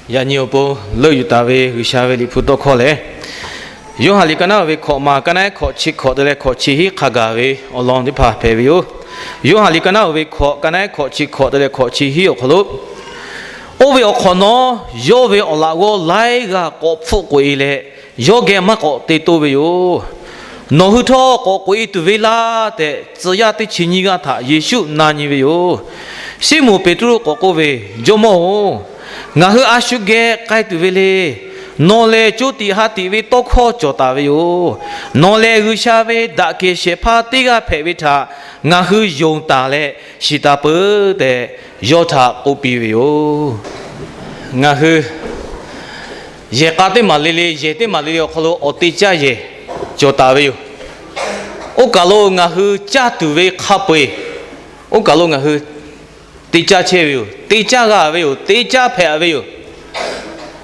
Yaꞈ nyi awˬ pon leuˆ yuˬ taˍ ve G'uiˬsha ve Liꞈ hpu tawˇ hkawˇ lehˬ, Yoˇhanˬ liꞈ ka naˉ ve hkawꞈ maˬ ka naˉ hkawꞈ chi hkawꞈ te leh hkawꞈ chi hiˆ hk'a gaˬ ve awˬ lawn teˇ hpaˍ hpehꞈ ve yoˬ. Yoˇhanˬ liꞈ ka naˉ ve hkawꞈ ka naˉ hkawꞈ chi hkawꞈ te leh hkawꞈ chi hiˆ awˬ hk'aw lo, oˇ ve awˬ hk'awꞈ nawˉ yawˇ ve awˬ laꞈ g'awˇ laiˉ g'aˇ k'awꞈ hpfuhˆ k'oꞈ e leh, yawˇ geh maˇ k'awꞈ te toˇ ve yoˬ. Nawˬ hui htawˇ k'awꞈ k'oꞈ e tuˬ ve laˇ tehꞈ, tcuh yaˇ teˇ chi nyiˇ g'aˇ htaꞈ Yeˍsuˆ na nyi ve yoˬ. Siˉmonˍ Peˍtruˆ k'awꞈ k'oˆ ve, Jawˇmawˇ-oˬ, ngaˬ hui a shu geh k'ai tuˬ ve le. Nawˬ lehˬ co tiꞈ ha tiꞈ ve tawˇ hkawˇ cawˬ taˍ ve yoˬ. Nawˬ lehˬ G'uiˬsha ve daꞈ kehˬ shehˍ hpaˇ teˇ g'aˇ hpehꞈ ve htaꞈ ngaˬ hui yonˍ taˍ leh shiˍ taˍ peuˬ tehꞈ, yawˇ htaꞈ k'oˆ piˇ ve yoˬ. Ngaˬ hui yehˬ k'a teˇ maˬ le le, yehˬ teˇ maˬ le le awˬ hk'aw lo awˬ te caˇ yehˬ cawˬ taˍ ve yoˬ. Oˇ kaˬ lo ngaˬ hui caˇ tuˬ ve hk'a peu-eˬ, oˇ kaˬ lo ngaˬ hui te caˇ chehˇ ve yoˬ. Te caˇ g'a ve yoˬ. Te caˇ hpehꞈ ve yoˬ.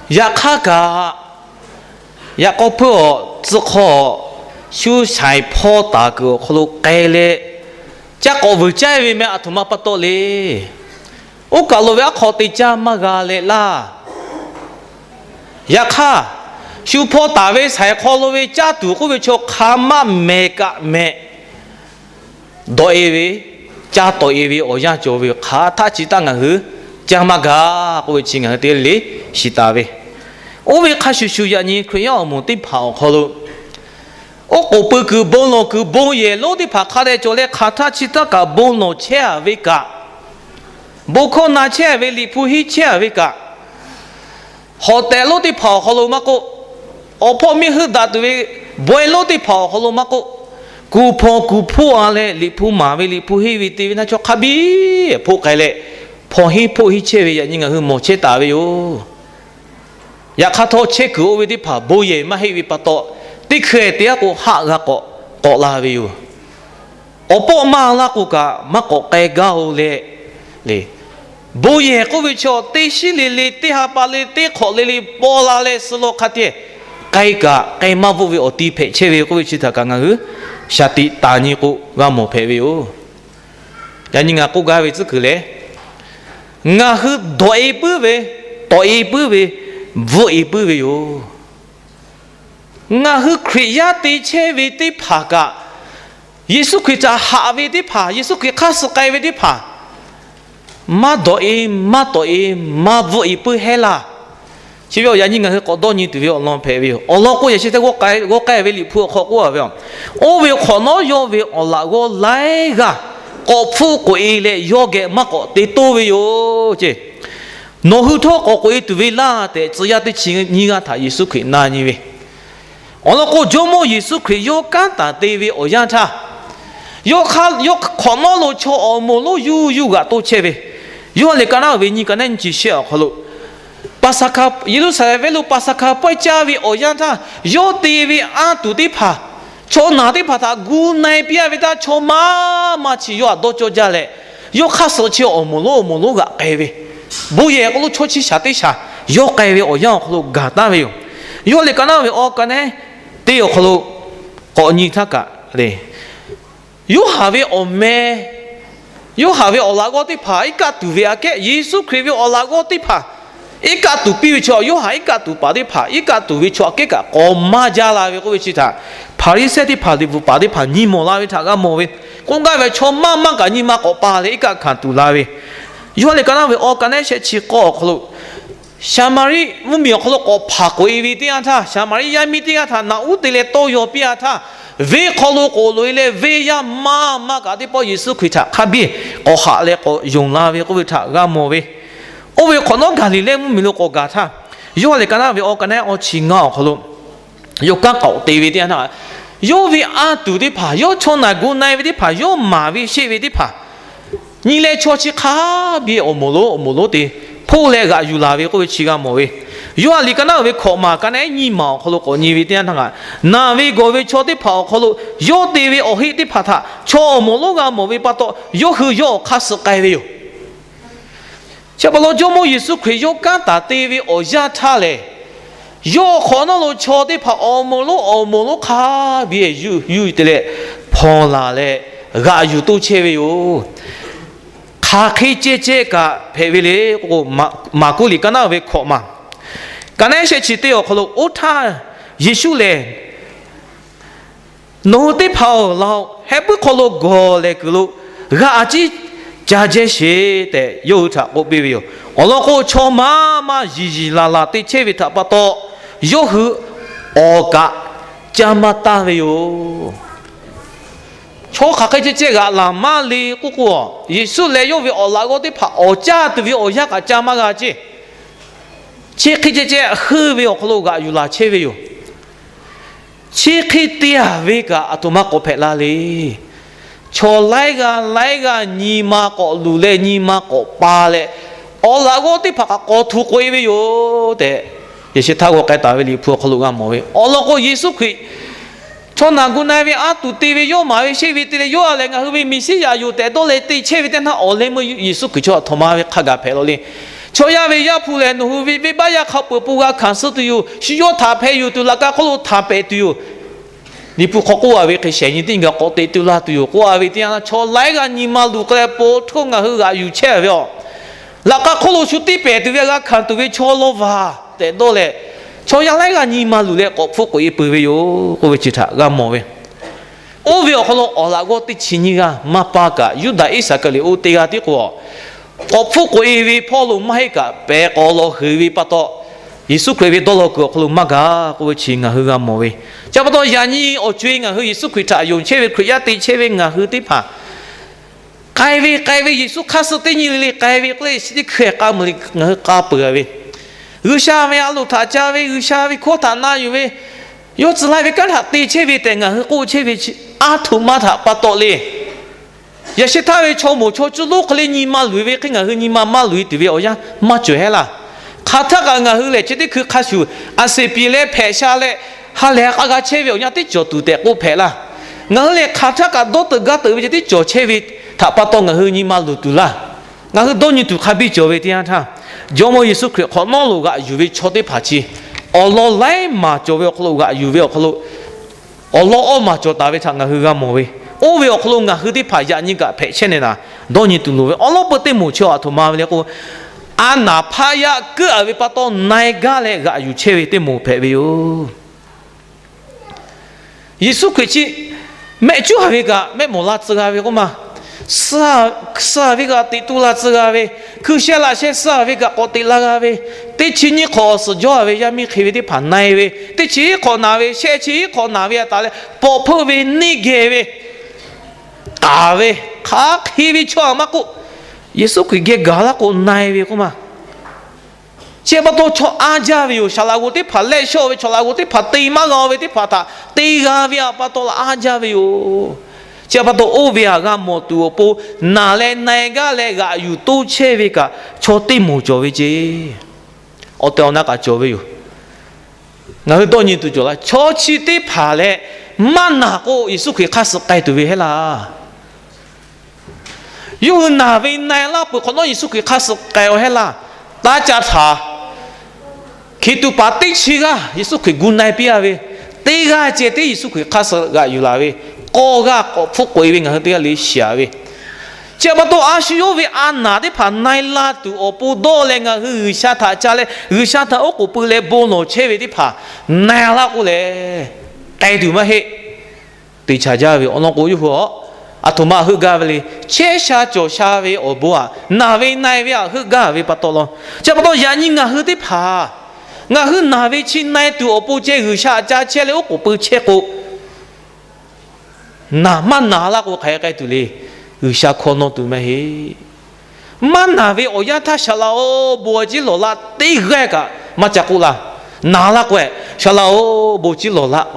Yaꞈ hk'aˇ kaꞈ, yaꞈ k'aw hpeuˇ awˬ tcuh hk'aw shu shaiˍ hpawˇ taˍ kuiˬ awˬ hk'aw lo k'ai leh, caˇ k'awꞈ vuiˬ caˇ ve meh aˬ htoꞈ ma pa taw le. Oˇ kaˬ lo ve aˉ hk'aw te caˇ maˇ g'a leh laˇ. Yaꞈ hk'aˇ, shu hpawˇ taˍ ve shaiˍ hk'aw lo ve caˇ tuˬ k'oˆ ve chaw hk'a maˇ mehˍ kaꞈ mehˍ dawꞈ e ve, caˇ tawꞈ e ve awˬ yanˇ cawˬ ve yoˬ. Hk'aˬ htaˆ chi htaˇ ngaˬ hui caˇ maˇ g'a k'oˆ ve chi ngaˬ hui teˇ le shiˍ taˍ ve. Oˇ ve hk'a shuˍ shuˍ, yaꞈ nyi Hkriꞈ yaˇ awˬ moˍ teˇ hpaˍ awˬ hk'aw lo, oˉ k'oˍ pui kuiˬ bon lawˬ kuiˬ bon yehˬ lonˉ teˇ hpaˍ hk'a dehꞈ cawˬ leh, hk'aˬ htaˆ chi htaˇ kaꞈ bon lawˬ chehˇ a ve kaꞈ, bon hkawˇ na chehˇ a ve, Liꞈ hpu henˇ chehˇ a ve kaꞈ, hawˍ tehˬ lonˉ teˇ hpaˍ awˬ hk'aw lo maˇ k'oˆ, awˬ hpawˇ miˇ hui daꞈ tuˬ ve bawehˇ lonˉ teˇ hpaˍ awˬ hk'aw lo maˇ k'oˆ, kuˬ hpawnˬ kuˬ hpoˆ a leh Liꞈ hpu maˍ ve, Liꞈ hpu henˇ ve te ve htaˇ, chaw hk'a biˇ hpoˆ k'ai leh, hpawnˬ henˇ hpoˆ henˇ chehˇ ve yaꞈ nyi ngaˬ hui mawˬ chehˇ taˍ ve yoˬ. Yaꞈ hk'aˇ htawˇ, chehˇ kuiˬ oˇ ve teˇ hpaˍ bon yehˬ maˇ heˆ ve pa taw, teˇ hkui te aˉ k'o haˆ g'a k'awꞈ k'awꞈ la ve yoˬ. Awˬ pawˆ maˇ laˇ k'o kaꞈ maˇ k'awꞈ k'ai gaˇ-oˬ leh, le, bon yehˬ k'oˆ ve chaw teˇ shiˉ le le, teˇ ha pa le, teˇ hk'awꞈ le le paw la leh suh law hk'a te, k'ai kaꞈ k'ai maˇ bvuhˆ ve awˬ ti hpehꞈ chehˇ ve k'oˆ ve chi htaꞈ kaꞈ ngaˬ hui shaˍ tiꞈ taˍ nyi k'o g'a mawˬ hpehꞈ ve yoˬ. Yaꞈ nyi ngaˬ k'oˆ gaˇ ve tcuhˉ kuiˬ lehˬ, ngaˬ hui dawꞈ e puiˉ ve, tawꞈ e puiˉ ve, bvuhˆ e puiˉ ve yoˬ. Ngaˬ hui Hkriꞈ yaˇ te chehˇ ve teˇ hpaˍ kaꞈ, Yeˍsuˆ Hkriꞈ htaꞈ haꞈ ve teˇ hpaˍ, Yeˍsuˆ Hkriꞈ hk'aˇ suh k'ai ve teˇ hpaˍ, maˇ dawꞈ e, maˇ tawꞈ e, maˇ bvuhˆ e puiˉ hehˉ laˇ. Chi ve awˬ yaꞈ nyi ngaˬ hui k'awꞈ dawˇ nyi tuˬ ve awˬ lawn hpehꞈ ve yoˬ. Awˬ lawn k'o, yaꞈ sheh teˇ g'awˇ k'ai ve Liꞈ hpu awˬ hk'aw k'oˆ a ve, oˇ ve hk'awꞈ nawˉ yawˇ ve awˬ laꞈ g'awˇ laiˉ g'aˇ k'awꞈ hpfuhˆ k'oꞈ e leh, yawˇ geh maˇ k'awꞈ te toˇ ve yoˬ ce. Nawˬ hui htawˇ k'awꞈ k'oꞈ e tuˬ ve laˇ tehꞈ, tcuh yaˇ teˇ chi nyiˇ g'aˇ htaꞈ Yeˍsuˆ Hkriꞈ na nyi ve. Awˬ lawn k'o, Jawˇmawˇ Yeˍsuˆ Hkriꞈ yawˇ kanˉ taˍ te ve awˬ yanˇ htaˇ, yawˇ hk'aˇ, yawˇ hk'awꞈ nawˉ lo chaw awˬ moˍ lonˉ yuˇ yuˇ g'aꞈ toˇ chehˇ ve, Yoˇhanˬ liꞈ ka naˉ ve nyi ka naˉ nyi chi shehˆ awˬ hk'aw lo, Yeˍruˆsaˍlehnˍ venˇ lo Paˍsaˍhkaˍ pawehˇ caˇ ve awˬ yanˇ htaˇ, yawˇ te ve anˇ tuˬ teˇ hpaˍ, chaw naˬ teˇ hpaˍ htaꞈ gu na e piˇ a ve htaˇ, chaw maˇ maˇ chi yawˇ htaꞈ dawˇ cawˇ jaˇ leh, yawˇ hk'aˇ suh chi awˬ moˍ lonˉ awˬ moˍ lonˉ g'aꞈ k'ai ve, bon yehˬ k'o lo chaw chi shaˍ teˇ shaˍ yawˇ k'ai ve awˬ yanˇ awˬ hk'aw lo gaˬ taˍ ve yoˬ. Yoˇhanˬ liꞈ ka naˉ ve awˬ ka naˉ teˇ awˬ hk'aw lo k'awꞈ nyi htaˇ kaꞈ le, Yoˇhanˬ ve awˬ meh, Yoˇhanˬ ve awˬ laꞈ g'awˇ teˇ hpaˍ iˉ kaˆ tuˬ ve aꞈ kehˉ, Yeˍsuˆ Hkriꞈ ve awˬ laꞈ g'awˇ teˇ hpaˍ iˉ kaˆ tuˬ piˇ ve chaw, Yoˇhanˬ iˉ kaˆ tuˬ paˍ teˇ hpaˍ iˉ kaˆ tuˬ ve chaw aꞈ kehˉ kaꞈ k'awꞈ maˇ jaˇ la ve k'oˆ ve chi htaꞈ Hpaˍriˍsehˇ teˇ hpaˍ, liꞈ bvuhꞈ paˍ teˇ hpaˍ nyi mawˬ la ve htaꞈ g'a mawˬ ve. K'oˆ gaˇ ve, chaw maˇ maˇ kaꞈ nyi ma k'awꞈ pa leh iˉ kaˆ hkanˍ tuˬ la ve. Yoˇhanˬ liꞈ ka naˉ ve awˬ ka naˉ shehˆ chi k'awˇ awˬ hk'aw lo, Saˍmaˍriˆ mvuhˇmiˬ awˬ hk'aw lo k'awꞈ hpanˍ k'oꞈ e ve teˇ yanˇ htaˇ, Saˍmaˍriˆ yaˇ miˇ teˇ g'aˇ htaꞈ naꞈ uˉ te leh tawˇ yaw piˇ a htaˇ, venˇ hk'aw lo k'oꞈ loꞈ e leh venˇ yaˇ maˇ maˇ kaꞈ teˇ pawˆ Yeˍsuˆ Hkriꞈ htaꞈ hk'a biˇ k'awꞈ haꞈ leh k'awꞈ yonˍ la ve k'oˆ ve htaꞈ g'a mawˬ ve. Oˇ ve hk'awꞈ nawˉ Gaˍliˍlehˇ mvuhˇmiˬ lo k'awꞈ gaˬ htaˇ, Yoˇhanˬ liꞈ ka naˉ ve awˬ ka naˉ awˬ chi ngaˇ awˬ hk'aw lo yawˇ kanˉ k'awꞈ te ve teˇ yanˇ htaˇ, yawˇ ve anˇ tuˬ teˇ hpaˍ, yawˇ chaw naˬ gu na e ve teˇ hpaˍ, yawˇ maˍ ve sheˆ ve teˇ hpaˍ nyi leh, chaw chi hk'a biˇ awˬ moˍ lonˉ awˬ moˍ lonˉ te hpoˆ leh g'aꞈ yuˬ laˬ ve k'oˆ ve chi g'a mawˬ ve. Yoˇhanˬ liꞈ ka naˉ ve hkawꞈ maˬ ka naˉ nyiˇ maˬ awˬ hk'aw lo k'awꞈ nyi ve teˇ yanˇ htaˇ, naˬ ve gawˬ ve chaw teˇ hpaˍ awˬ hk'aw lo yawˇ te ve awˬ heˆ teˇ hpaˍ htaꞈ chaw awˬ moˍ lonˉ g'a mawˬ ve pa taw, yawˇ hui yawˇ awˬ hk'aˇ suh k'ai ve yoˬ. Chi pa taw Jawˇmawˇ Yeˍsuˆ Hkriꞈ yawˇ kanˉ taˍ te ve awˬ yanˇ htaˇ lehˬ, yawˇ hk'awꞈ nawˉ lo chaw teˇ hpaˍ awˬ moˍ lonˉ awˬ moˍ lonˉ hk'a biˇ yuˬ yuˬ te leh hpawnˬ laˬ leh g'aꞈ yuˬ toˇ chehˇ ve yoˬ. Hk'aˬ hk'e ceh ceh kaꞈ hpehꞈ ve le k'o, Maˍkuˆ liꞈ ka naˉ ve hkawꞈ maˬ Kaꞈ neˉ shehˆ chi teˇ awˬ hk'aw lo, Oˇ htaˇ Yeˍsuˆ lehˬ, Nawˬ hui teˇ hpaˍ-oˬ, laˬ-oꞈ. Heh puiˉ hk'aw lo gawˬ lehˬ kuiˬ lo g'a a ciˉ ca jehˇ sheˍ tehꞈ, yawˇ hui htaꞈ k'oˆ piˇ ve yoˬ. Awˬ lawn k'o, chaw maˇ maˇ yiˍ yiˍ laˬ laˬ te chehˇ ve htaꞈ pa taw, yawˇ hui awˍ kaꞈ caˇ maˇ taˇ ve yoˬ. Chaw hk'aˬ hk'e ceh ceh g'aꞈ laˬ maˇ le k'oˆ k'o, Yeˍsuˆ leh yawˇ ve awˬ laꞈ g'awˇ teˇ hpaˍ awˍ caˇ tuˬ ve awˬ yanˇ kaꞈ ca maˇ g'a ceˇ. Chi hk'e ceh ceh heuˆ ve awˬ hk'aw lo g'aꞈ yuˬ laˬ chehˇ ve yoˬ. Chi hk'e te-a ve kaꞈ, aˬ htoꞈ ma k'awꞈ hpehꞈ la le. Chaw laiˉ g'aˇ laiˉ g'aˇ nyi ma k'awꞈ luˬ leh nyi ma k'awꞈ pa leh, awˬ laꞈ g'awˇ teˇ hpaˍ kaꞈ k'awꞈ htuꞈ k'oꞈ-e ve yoˬ tehꞈ, Yeˍsuˆ htaˇ g'aw k'ai taˍ ve Liꞈ hpu awˬ hk'aw lo g'a mawˬ ve. Awˬ lawn k'o, Yeˍsuˆ Hkriꞈ chaw naˬ gu na-e ve, aˉ tuˬ te ve, yawˇ maˍ ve sheˆ ve te leh, yawˇ-a lehˬ ngaˬ hui ve Meˍsiˉyaꞈ yoˬ tehꞈ dawˇ leh te chehˇ ve teˇ naˇ, awˬ leh meuˇ Yeˍsuˆ Hkriꞈ chaw aˬ htoꞈ ma ve hk'a gaˬ hpehꞈ la le. Chaw yaˇ ve Yaˇ hpu lehˬ, nawˬ hui ve venˇbaˆ yaˇ hk'a peuˬ pon g'a hkanˍ suh tuˬ yoˬ. Shu yawˇ htaꞈ hpeh yuˬ tuˬ, laꞈ ka hk'oˆ lo htaꞈ pehˍ tuˬ yoˬ. Liꞈ hpu hk'aw k'oˆ-a ve hk'e, shehˍ nyi teˇ nyi kaꞈ k'awꞈ teꞈ tu la tuˬ yoˬ k'oˆ-a ve teˇ yanˇ, chaw laiˉ g'aˇ nyi ma luˬ k'ai leh po htoˇ ngaˬ hui g'aꞈ yuˬ chehˇ ve yoˬ. Laꞈ ka hk'oˆ lo shu teˇ pehˍ tuˬ ve g'a hkanˍ tuˬ ve chaw law vaˬ tehꞈ dawˇ leh, chaw yaˇ laiˉ g'aˇ nyi ma luˬ leh k'awꞈ hpfuhˆ k'oꞈ-e peuˬ ve yoˬ k'oˆ ve chi htaꞈ g'a mawˬ ve. Oˇ ve awˬ hk'aw lo awˬ laꞈ g'awˇ teˇ chi nyiˇ g'aˇ maˇ pa kaꞈ, Yuˇdaꞈ Iˉsaˍkaˍriˍoˆ teˇ g'aˇ tiˉ k'o, k'awꞈ hpfuhˆ k'oꞈ-e ve hpawˇ lo maˇ heˆ kaꞈ, pehˬ k'awꞈ lawˬ heuˬ ve pa taw, Yeˍsuˆ Hkriꞈ ve dawˇ law kuiˬ awˬ hk'aw lo maˇ gaˬ k'oˆ ve chi ngaˬ hui g'a mawˬ ve. Chi pa taw, yaꞈ nyi awˬ co-e ngaˬ hui Yeˍsuˆ Hkriꞈ htaꞈ yonˍ chehˇ ve Hkriꞈ yaˇ te chehˇ ve ngaˬ hui teˇ hpaˍ k'ai ve k'ai ve, Yeˍsuˆ hk'aˇ suh teˇ nyi le le k'ai ve k'oˆ leh, chi teˇ hkui k'a meuˍ le ngaˬ hui k'a peuˬ-a ve, G'uiˬsha ve a loˍ htaꞈ ca ve, G'uiˬsha ve hkawˇ htaꞈ na yuˬ ve, yawˇ tcuh la ve kanˉ htaꞈ te chehˇ ve tehꞈ ngaˬ hui k'oˆ chehˇ ve chi, aˉ htoꞈ ma htaꞈ pa taw le. Yaꞈ sheh htaˇ ve chaw moˍ chaw cuˇ lonˉ hk'e le nyi ma luˬ ve hk'e, ngaˬ hui nyi ma maˇ luˬ-e tuˬ ve awˬ yanˇ maˇ cawˬ hehˉ laˇ. Hk'aˬ htaˇ kaꞈ ngaˬ hui lehˬ, chi teˇ hkui hk'a shuˍ aˬ seˍ piˍ leh hpehꞈ sha leh, ha lehˬ ha k'a g'a chehˇ ve awˬ yanˇ teˇ cawˬ tuˬ tehꞈ k'oˆ hpehꞈ laˇ. Ngaˬ hui lehˬ, hk'aˬ htaˇ kaꞈ dawˇ teuꞈ gaˇ teuꞈ ve ceh teˇ cawˬ chehˇ ve htaꞈ pa taw ngaˬ hui nyi ma luˬ tuˬ laˇ. Ngaˬ hui dawˇ nyi tuˬ hk'a biˇ cawˬ ve teˇ yanˇ htaˇ, Jawˇmawˇ Yeˍsuˆ Hkriꞈ hk'awꞈ nawˉ lo g'aꞈ yuˬ ve chaw teˇ hpaˍ chi, awˬ lawn laiˉ maˬ cawˬ ve awˬ hk'aw lo g'aꞈ yuˬ ve awˬ hk'aw lo, awˬ lawn awˇ maˬ cawˬ taˍ ve htaꞈ ngaˬ hui g'a mawˬ ve. Oˇ ve awˬ hk'aw lo ngaˬ hui teˇ hpaˍ yaꞈ nyi kaꞈ hpehꞈ chehˇ ne naˍ, dawˇ nyi tuˬ loˍ ve awˬ lawn peuˬ teˇ moˍ chi aˬ htoꞈ ma ve le k'o, a naˍ hpaˆ yaˇ keuˆ-a ve pa taw na-e gaˇ leh g'aꞈ yuˬ chehˇ ve teˇ moˍ hpehꞈ ve yoˬ. Yeˍsuˆ Hkriꞈ chi mehˆ cuˉ-a ve kaꞈ mehˆ mawˬ la tcuh g'a ve k'oˆ ma, suh-a ve kaꞈ teꞈ tu la tcuh g'a ve, hkui sheh laꞈ sheh suh-a ve kaꞈ k'awꞈ teꞈ la g'a ve, teˇ chi nyiˇ hk'awꞈ awˬ suhˍ jawˇ-a ve yaˇ miˇ hk'e ve teˇ hpaˍ na-e ve, teˇ chi hiˉ hk'awꞈ naˍ ve, shehˆ chi hiˉ hk'awꞈ naˍ ve a taˍ leh, pawꞈ hpeuˆ ve, neˇ geh ve, k'aˍ ve, hk'a hk'e ve chaw-a maˇ k'oˆ, Yeˍsuˆ Hkriꞈ geh gaˬ laˇ k'o na-e ve k'oˆ ma. Chi pa taw chaw anˇ jaˇ ve yoˬ. Saˍ laꞈ g'oˍ teˇ hpaˍ lehˆ shawˆ ve, saˍ laꞈ g'oˍ teˇ hpaˍ te maˇ g'a ve teˇ hpaˍ htaꞈ te g'a ve pa taw laꞈ anˇ jaˇ ve yoˬ. Chi pa taw oˇ ve htaꞈ g'a mawˬ tuˬ awˬ pon, naˬ leh na-e gaˇ leh g'aꞈ yuˬ toˇ chehˇ ve kaꞈ chaw teˇ moˍ cawˬ ve ceˇ. Awˬ tehˬ awˬ na kaꞈ cawˬ ve yoˬ. Ngaˬ hui dawˇ nyi tuˬ cawˬ laˇ. Chaw chi teˇ hpaˍ leh maˇ naˬ k'o, Yeˍsuˆ Hkriꞈ hk'aˇ suh k'ai tuˬ ve hehˉ laˇ. Yawˇ hui naˬ ve na-e laˇ peuˬ hk'awꞈ nawˉ Yeˍsuˆ Hkriꞈ hk'aˇ suh k'ai-o hehˉ laˇ. Taˇ ca htaꞈ hkiˬ tuꞈ paˍ teˇ chi g'aˇ Yeˍsuˆ Hkriꞈ gu na-e piˇ-a ve, teˇ g'aˇ ceh tiˉ Yeˍsuˆ Hkriꞈ hk'aˇ suh g'aꞈ yuˬ laˬ ve, k'awˇ g'aˇ k'awꞈ hpfuhˆ k'oꞈ-e ve ngaˬ hui teˇ g'aˇ le shiˍ-a ve. Chi pa taw, a shu yawˇ ve a naˬ teˇ hpaˍ na-e la tuˬ awˬ pon dawˇ leh ngaˬ hui G'uiˬsha htaꞈ ca leh G'uiˬsha htaꞈ oˉ k'oˍ pui leh bon lawˬ chehˇ ve teˇ hpaˍ na-e laˇ k'oˆ leh, k'ai tuˬ maˇ heˆ. Te chaˍ jaˇ ve awˬ lawn k'o, yawˇ hui a, aˬ htoꞈ ma heuˆ gaˇ ve le. Chehˇ sha cawˬ sha ve awˬ bon aꞈ, naˬ ve na-e ve aꞈ heuˆ gaˇ ve pa taw law. Chi pa taw, yaꞈ nyi ngaˬ hui teˇ hpaˍ, ngaˬ hui naˬ ve chi na-e tuˬ awˬ pon ceh G'uiˬsha htaꞈ ca chehˇ leh oˉ k'oˍ pui chehˇ k'o, naˬ maˇ naˬ laˇ k'o hk'aˬ hk'e k'ai tuˬ le. G'uiˬsha hkawˇ nawˇ tuˬ maˇ heˆ. Maˇ naˬ ve awˬ yanˇ htaˇ, Saˍ laꞈ-oˬ, bon ciˉ lawˬ laˆ, teˇ g'aˇ kaꞈ maˇ ca k'oˆ laˇ. Naˬ laˇ k'o-e, Saˍ laꞈ-oˬ, bon ciˉ lawˬ laˆ.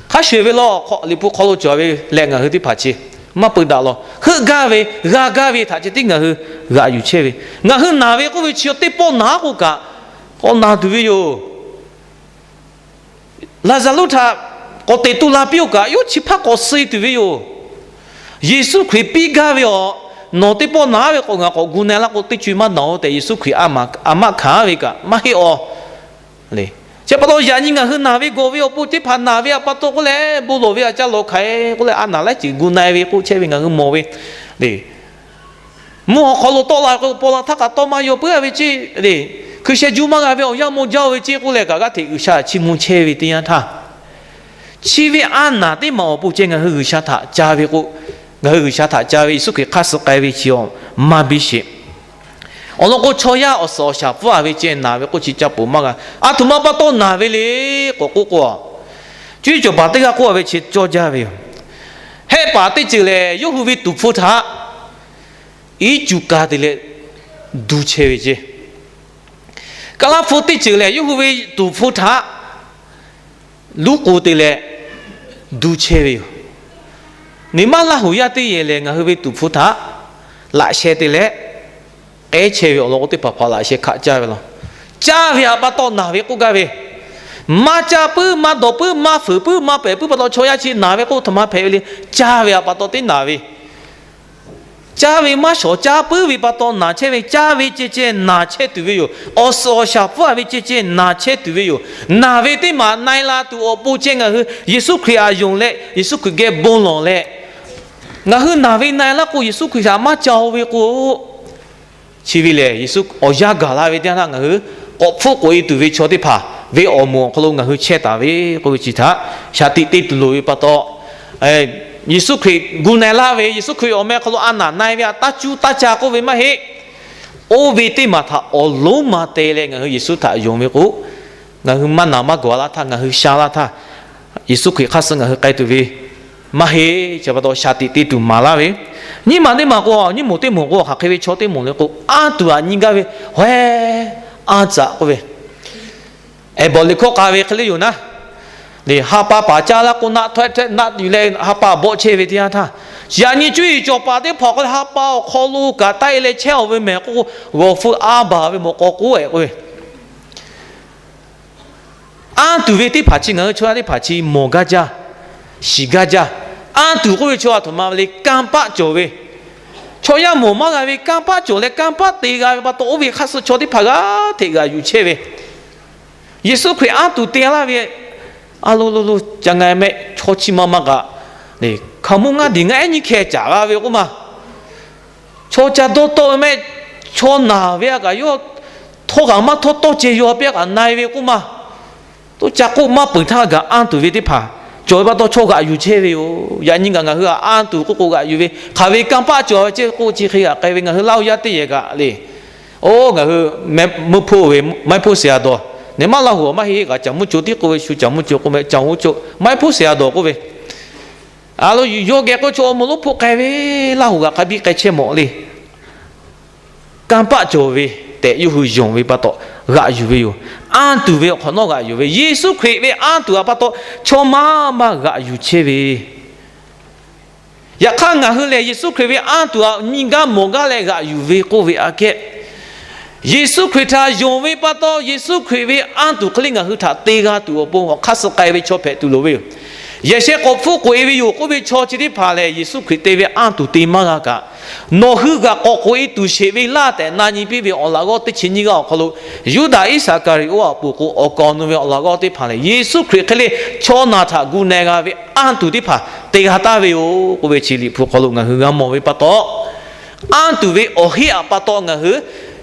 Hk'a shuˍ ve law, Liꞈ hpu hk'aw lo cawˬ ve leh ngaˬ hui teˇ hpaˍ chi maˇ peu daꞈ law. Heuˆ gaˇ ve, g'a gaˇ ve htaꞈ ceh tiˉ ngaˬ hui g'aꞈ yuˬ chehˇ ve. Ngaˬ hui naˬ ve k'oˆ ve chi teˇ pawˆ naˬ k'o kaꞈ, k'awꞈ naˬ tuˬ ve yoˬ. Laˍzaˍruˆ htaꞈ k'awꞈ teꞈ tu la piˇ-oˬ kaꞈ, yawˇ chi hpaˇ k'awꞈ suh-e tuˬ ve yoˬ. Yeˍsuˆ Hkriꞈ piˇ gaˇ ve awˬ, nawˬ teˇ pawˆ naˬ ve k'awꞈ ngaˬ k'awꞈ gu na-e laˇ k'o, teˇ co-e maˇ naˬ-oˬ tehꞈ Yeˍsuˆ Hkriꞈ a maꞈ hkanˍ ve kaꞈ maˇ heˆ-aw. Chi pa taw, yaꞈ nyi ngaˬ hui naˬ ve gawˬ ve awˬ pon teˇ hpaˍ naˬ ve aꞈ pa taw k'oˆ leh bon lawˬ ve aꞈ ca lawˬ hk'aˬ-e k'oˆ leh, a naˬ laiˉ ceuˬ gu na-e ve k'oˆ chehˇ ve ngaˬ hui mawˬ ve. Mvuhˇ awˬ hk'aw lo tawˆ la k'o, paw la htaˇ kaꞈ tawˆ maˇ yaw puiˉ-a ve ceˇ le. Hkui sheh juˇ maˇ g'a ve awˬ yanˇ maw jaˇ-oˬ ve ceˇ k'oˆ leh kaꞈ g'aˇ hteꞈ G'uiˬsha chiˇ mvuh chehˇ ve teˇ yanˇ htaˇ, chi ve a naˍ teˇ maˬ awˬ pon ceh ngaˬ hui G'uiˬsha htaꞈ ca ve k'o, ngaˬ hui G'uiˬsha htaꞈ ca ve Yeˍsuˆ Hkriꞈ hk'aˇ suh k'ai ve chi awˬ maˇ biˇ sheˍ. Awˬ lawn k'o, chaw yaˇ awˬ suhˍ awˬ shaˍ pfuhˇ-a ve ceh naˬ ve k'oˆ chi ca poˬ maˇ g'a. A htoꞈ ma pa taw naˬ ve le k'o k'oˆ k'o, cuˇ yiˍ cawˬ paˍ teˇ g'aˇ k'oˆ-a ve chi cawˇ jaˇ ve yoˬ. Hehˆ paˍ teˇ ceuˬ lehˬ, yawˇ hui ve tuˍ hpfuh htaꞈ iˉ cuˬ ka te leh du chehˇ ve ceˇ. Kaˍ laˇ hpu teˇ ceuˬ lehˬ, yawˇ hui ve tuˍ hpfuh htaꞈ luˉ k'o te leh du chehˇ ve yoˬ. Neˬ maˇ Laˇ huˍ yaˇ teˇ yehˬ lehˬ, ngaˬ hui ve tuˍ hpfuh htaꞈ laꞈ sheh te leh k'ehˉ chehˇ ve awˬ lawn k'o, teˇ hpaˍ hpaˍ laꞈ sheh hkaꞈ caˇ ve law. Caˇ ve htaꞈ pa taw naˬ ve k'oˆ gaˇ ve, maˇ caˇ puiˉ, maˇ dawˬ puiˉ, maˇ fuiˍ puiˉ, maˇ pehˍ puiˉ pa taw chaw yaˇ chi naˬ ve k'oˆ htaꞈ maˇ hpehꞈ ve le. Caˇ ve htaꞈ pa taw teˇ naˬ ve, caˇ ve maˇ shawˍ caˇ puiˉ ve pa taw naˬ chehˇ ve, caˇ ve ceh ceh naˬ chehˇ tuˬ ve yoˬ. Awˬ suhˍ awˬ shaˍ pfuhˇ-a ve ceh ceh naˬ chehˇ tuˬ ve yoˬ. Naˬ ve teˇ maˬ na-e la tuˬ awˬ pon ceh ngaˬ hui Yeˍsuˆ Hkriꞈ htaꞈ yonˍ leh Yeˍsuˆ Hkriꞈ geh bon lawˬ leh, ngaˬ hui naˬ ve na-e laˇ k'o, Yeˍsuˆ Hkriꞈ htaꞈ maˇ ca-o ve k'o, chi ve lehˬ, Yeˍsuˆ awˬ yanˇ gaˬ la ve teˇ yanˇ htaˇ ngaˬ hui k'awꞈ hpfuhˆ k'oꞈ-e tuˬ ve chaw teˇ hpaˍ ve awˬ moˍ awˬ hk'aw lo ngaˬ hui chehˇ taˍ ve k'oˆ ve chi htaꞈ shaˍ tiꞈ te tuˬ loˍ ve pa taw, Yeˍsuˆ Hkriꞈ gu na-e laˇ ve, Yeˍsuˆ Hkriꞈ awˬ meh hk'aw lo a naˍ na-e ve htaꞈ taˇ cuˇ taˇ ca k'oˆ ve maˇ heˆ. Oˇ ve teˇ maˬ htaꞈ awˬ lonˉ ma te leh ngaˬ hui Yeˍsuˆ htaꞈ yonˍ ve k'o, ngaˬ hui maˇ naˬ maˇ gawˬ laˇ htaˇ, ngaˬ hui sha laˇ htaˇ, Yeˍsuˆ Hkriꞈ hk'aˇ suh ngaˬ hui k'ai tuˬ ve maˇ heˆ. Chi pa taw shaˍ tiꞈ te tuˬ maˍ laˇ ve, nyiˇ maˬ teˇ maˬ k'o, nyiˇ moˍ teˇ moˍ k'o, hk'aˬ hk'e ve chaw teˇ moˍ le k'o, anˇ tuˬ htaꞈ nyi gaˇ ve, hawehˉ, anˇ tcuhꞈ k'oˆ ve, ehˍ bawˬ liꞈ hkawˇ k'a ve hk'e le yoˬ naˉ, le ha pa paˍ caˇ laˇ k'o, naˆ htawehˇ htehˆ naˆ yuˬ leh ha pa bawˆ chehˇ ve teˇ yanˇ htaˇ, yaꞈ nyi cuˇ yiˍ cawˬ paˍ teˇ hpaˍ k'o leh ha pa awˬ hk'aw lo kaꞈ taˆ-e leh chehˇ-aw ve mehˍ k'o, g'awˬ hpfuh a baˬ ve mawꞈ k'aw k'oˆ-e k'oˆ ve, anˇ tuˬ ve teˇ hpaˍ chi ngaˬ hui chaw yaˇ teˇ hpaˍ chi mawˬ gaˇ jaˇ, shiˍ gaˇ jaˇ. Anˇ tuˬ k'oˆ ve chaw a htoꞈ ma le, kanˇ paˆ cawˬ ve, chaw yaˇ mawˬ maˇ g'a ve kanˇ paˆ cawˬ leh kanˇ paˆ te g'a ve pa taw, oˇ ve hk'aˇ suh chaw teˇ hpaˍ g'aˇ hteꞈ g'aꞈ yuˬ chehˇ ve, Yeˍsuˆ Hkriꞈ anˇ tuˬ te laˇ ve, a lo lo lo ca nga mehˆ chaw chi ma ma kaꞈ, hkaoˍmonˇ ngaˇ diˬ ngaˇ ehˉ nyiˇ hkeh caˍ g'a ve k'oˆ ma. Chaw ca dawˇ tawˆ ve mehˆ, chaw naˬ ve a kaꞈ yawˇ htawˇ kaꞈ maˇ htawˇ tawˇ ceh yaw piˇ a kaꞈ na-e ve k'oˆ ma. Toˇ ca k'oˆ maˇ peuˬ htaˇ gaꞈ anˇ tuˬ ve teˇ hpaˍ cawˬ ve pa taw chaw g'aꞈ yuˬ chehˇ ve yoˬ. Yaꞈ nyi gaꞈ ngaˬ hui a anˇ tuˬ k'oˆ k'o g'aꞈ yuˬ ve, hk'aˬ ve kanˇ paˆ cawˬ ve ceˇ k'oˆ chi hk'e g'aꞈ k'ai ve ngaˬ hui Laˇ huˍ yaˇ teˇ yehˬ kaꞈ le. Oˇ ngaˬ hui mehˆ meuˇ hpoˆ ve maiˉ hpoˆ seˍ a dawˬ, neˬ maˇ Laˇ huˍ maˇ heˆ kaꞈ, caˬ muˇ co tiˉ k'oˆ ve shu caˬ muˇ co k'oˆ meh caˬ hoˉ co maiˉ hpoˆ seˍ a dawˬ k'oˆ ve, a lo yawˇ geh k'oˆ chaw awˬ moˍ lonˉ hpoˆ k'ai ve, Laˇ huˍ g'aꞈ k'a biˇ k'ai chehˇ mawˬ le. Kanˇ paˆ cawˬ ve tehꞈ yawˇ hui yonˍ ve pa taw g'aꞈ yuˬ ve yoˬ. Anˇ tuˬ ve awˬ hk'awꞈ nawˉ g'aꞈ yuˬ ve, Yeˍsuˆ Hkriꞈ ve anˇ tuˬ a pa taw chaw maˇ maˇ g'aꞈ yuˬ chehˇ ve. Yaꞈ hk'aˇ ngaˬ hui lehˬ Yeˍsuˆ Hkriꞈ ve anˇ tuˬ a nyi gaˇ mawˬ gaˇ leh g'aꞈ yuˬ ve k'oˆ ve aꞈ kehˉ, Yeˍsuˆ Hkriꞈ htaꞈ yonˍ ve pa taw, Yeˍsuˆ Hkriꞈ ve anˇ tuˬ hk'e le ngaˬ hui htaꞈ te g'a tuˬ awˬ pon awˬ hk'aˇ suh k'ai ve chaw hpehꞈ tuˬ loˍ ve yoˬ. Yehˬ sheh k'awꞈ hpfuhˆ k'oꞈ-e ve yoˬ k'oˆ ve chaw chi teˇ hpaˍ lehˬ, Yeˍsuˆ Hkriꞈ te ve anˇ tuˬ te maˇ g'a kaꞈ, nawˬ hui g'aꞈ k'awꞈ k'oꞈ-e tuˬ sheˍ ve laˇ tehꞈ na nyi piˇ ve awˬ laꞈ g'awˇ teˇ chi nyiˇ g'aˇ awˬ hk'aw lo, Yuˇdaꞈ Iˉsaˍkaˍriˍoˆ a poˍ k'o awˬ kaˍ awˬ nu ve awˬ laꞈ g'awˇ teˇ hpaˍ lehˬ, Yeˍsuˆ Hkriꞈ hk'e le chaw naˬ htaꞈ gu na-e g'a ve anˇ tuˬ teˇ hpaˍ te g'a taˍ ve yoˬ k'oˆ ve chi Liꞈ hpu hk'aw lo ngaˬ hui g'a mawˬ ve pa taw, anˇ tuˬ ve awˬ heˆ a pa taw ngaˬ hui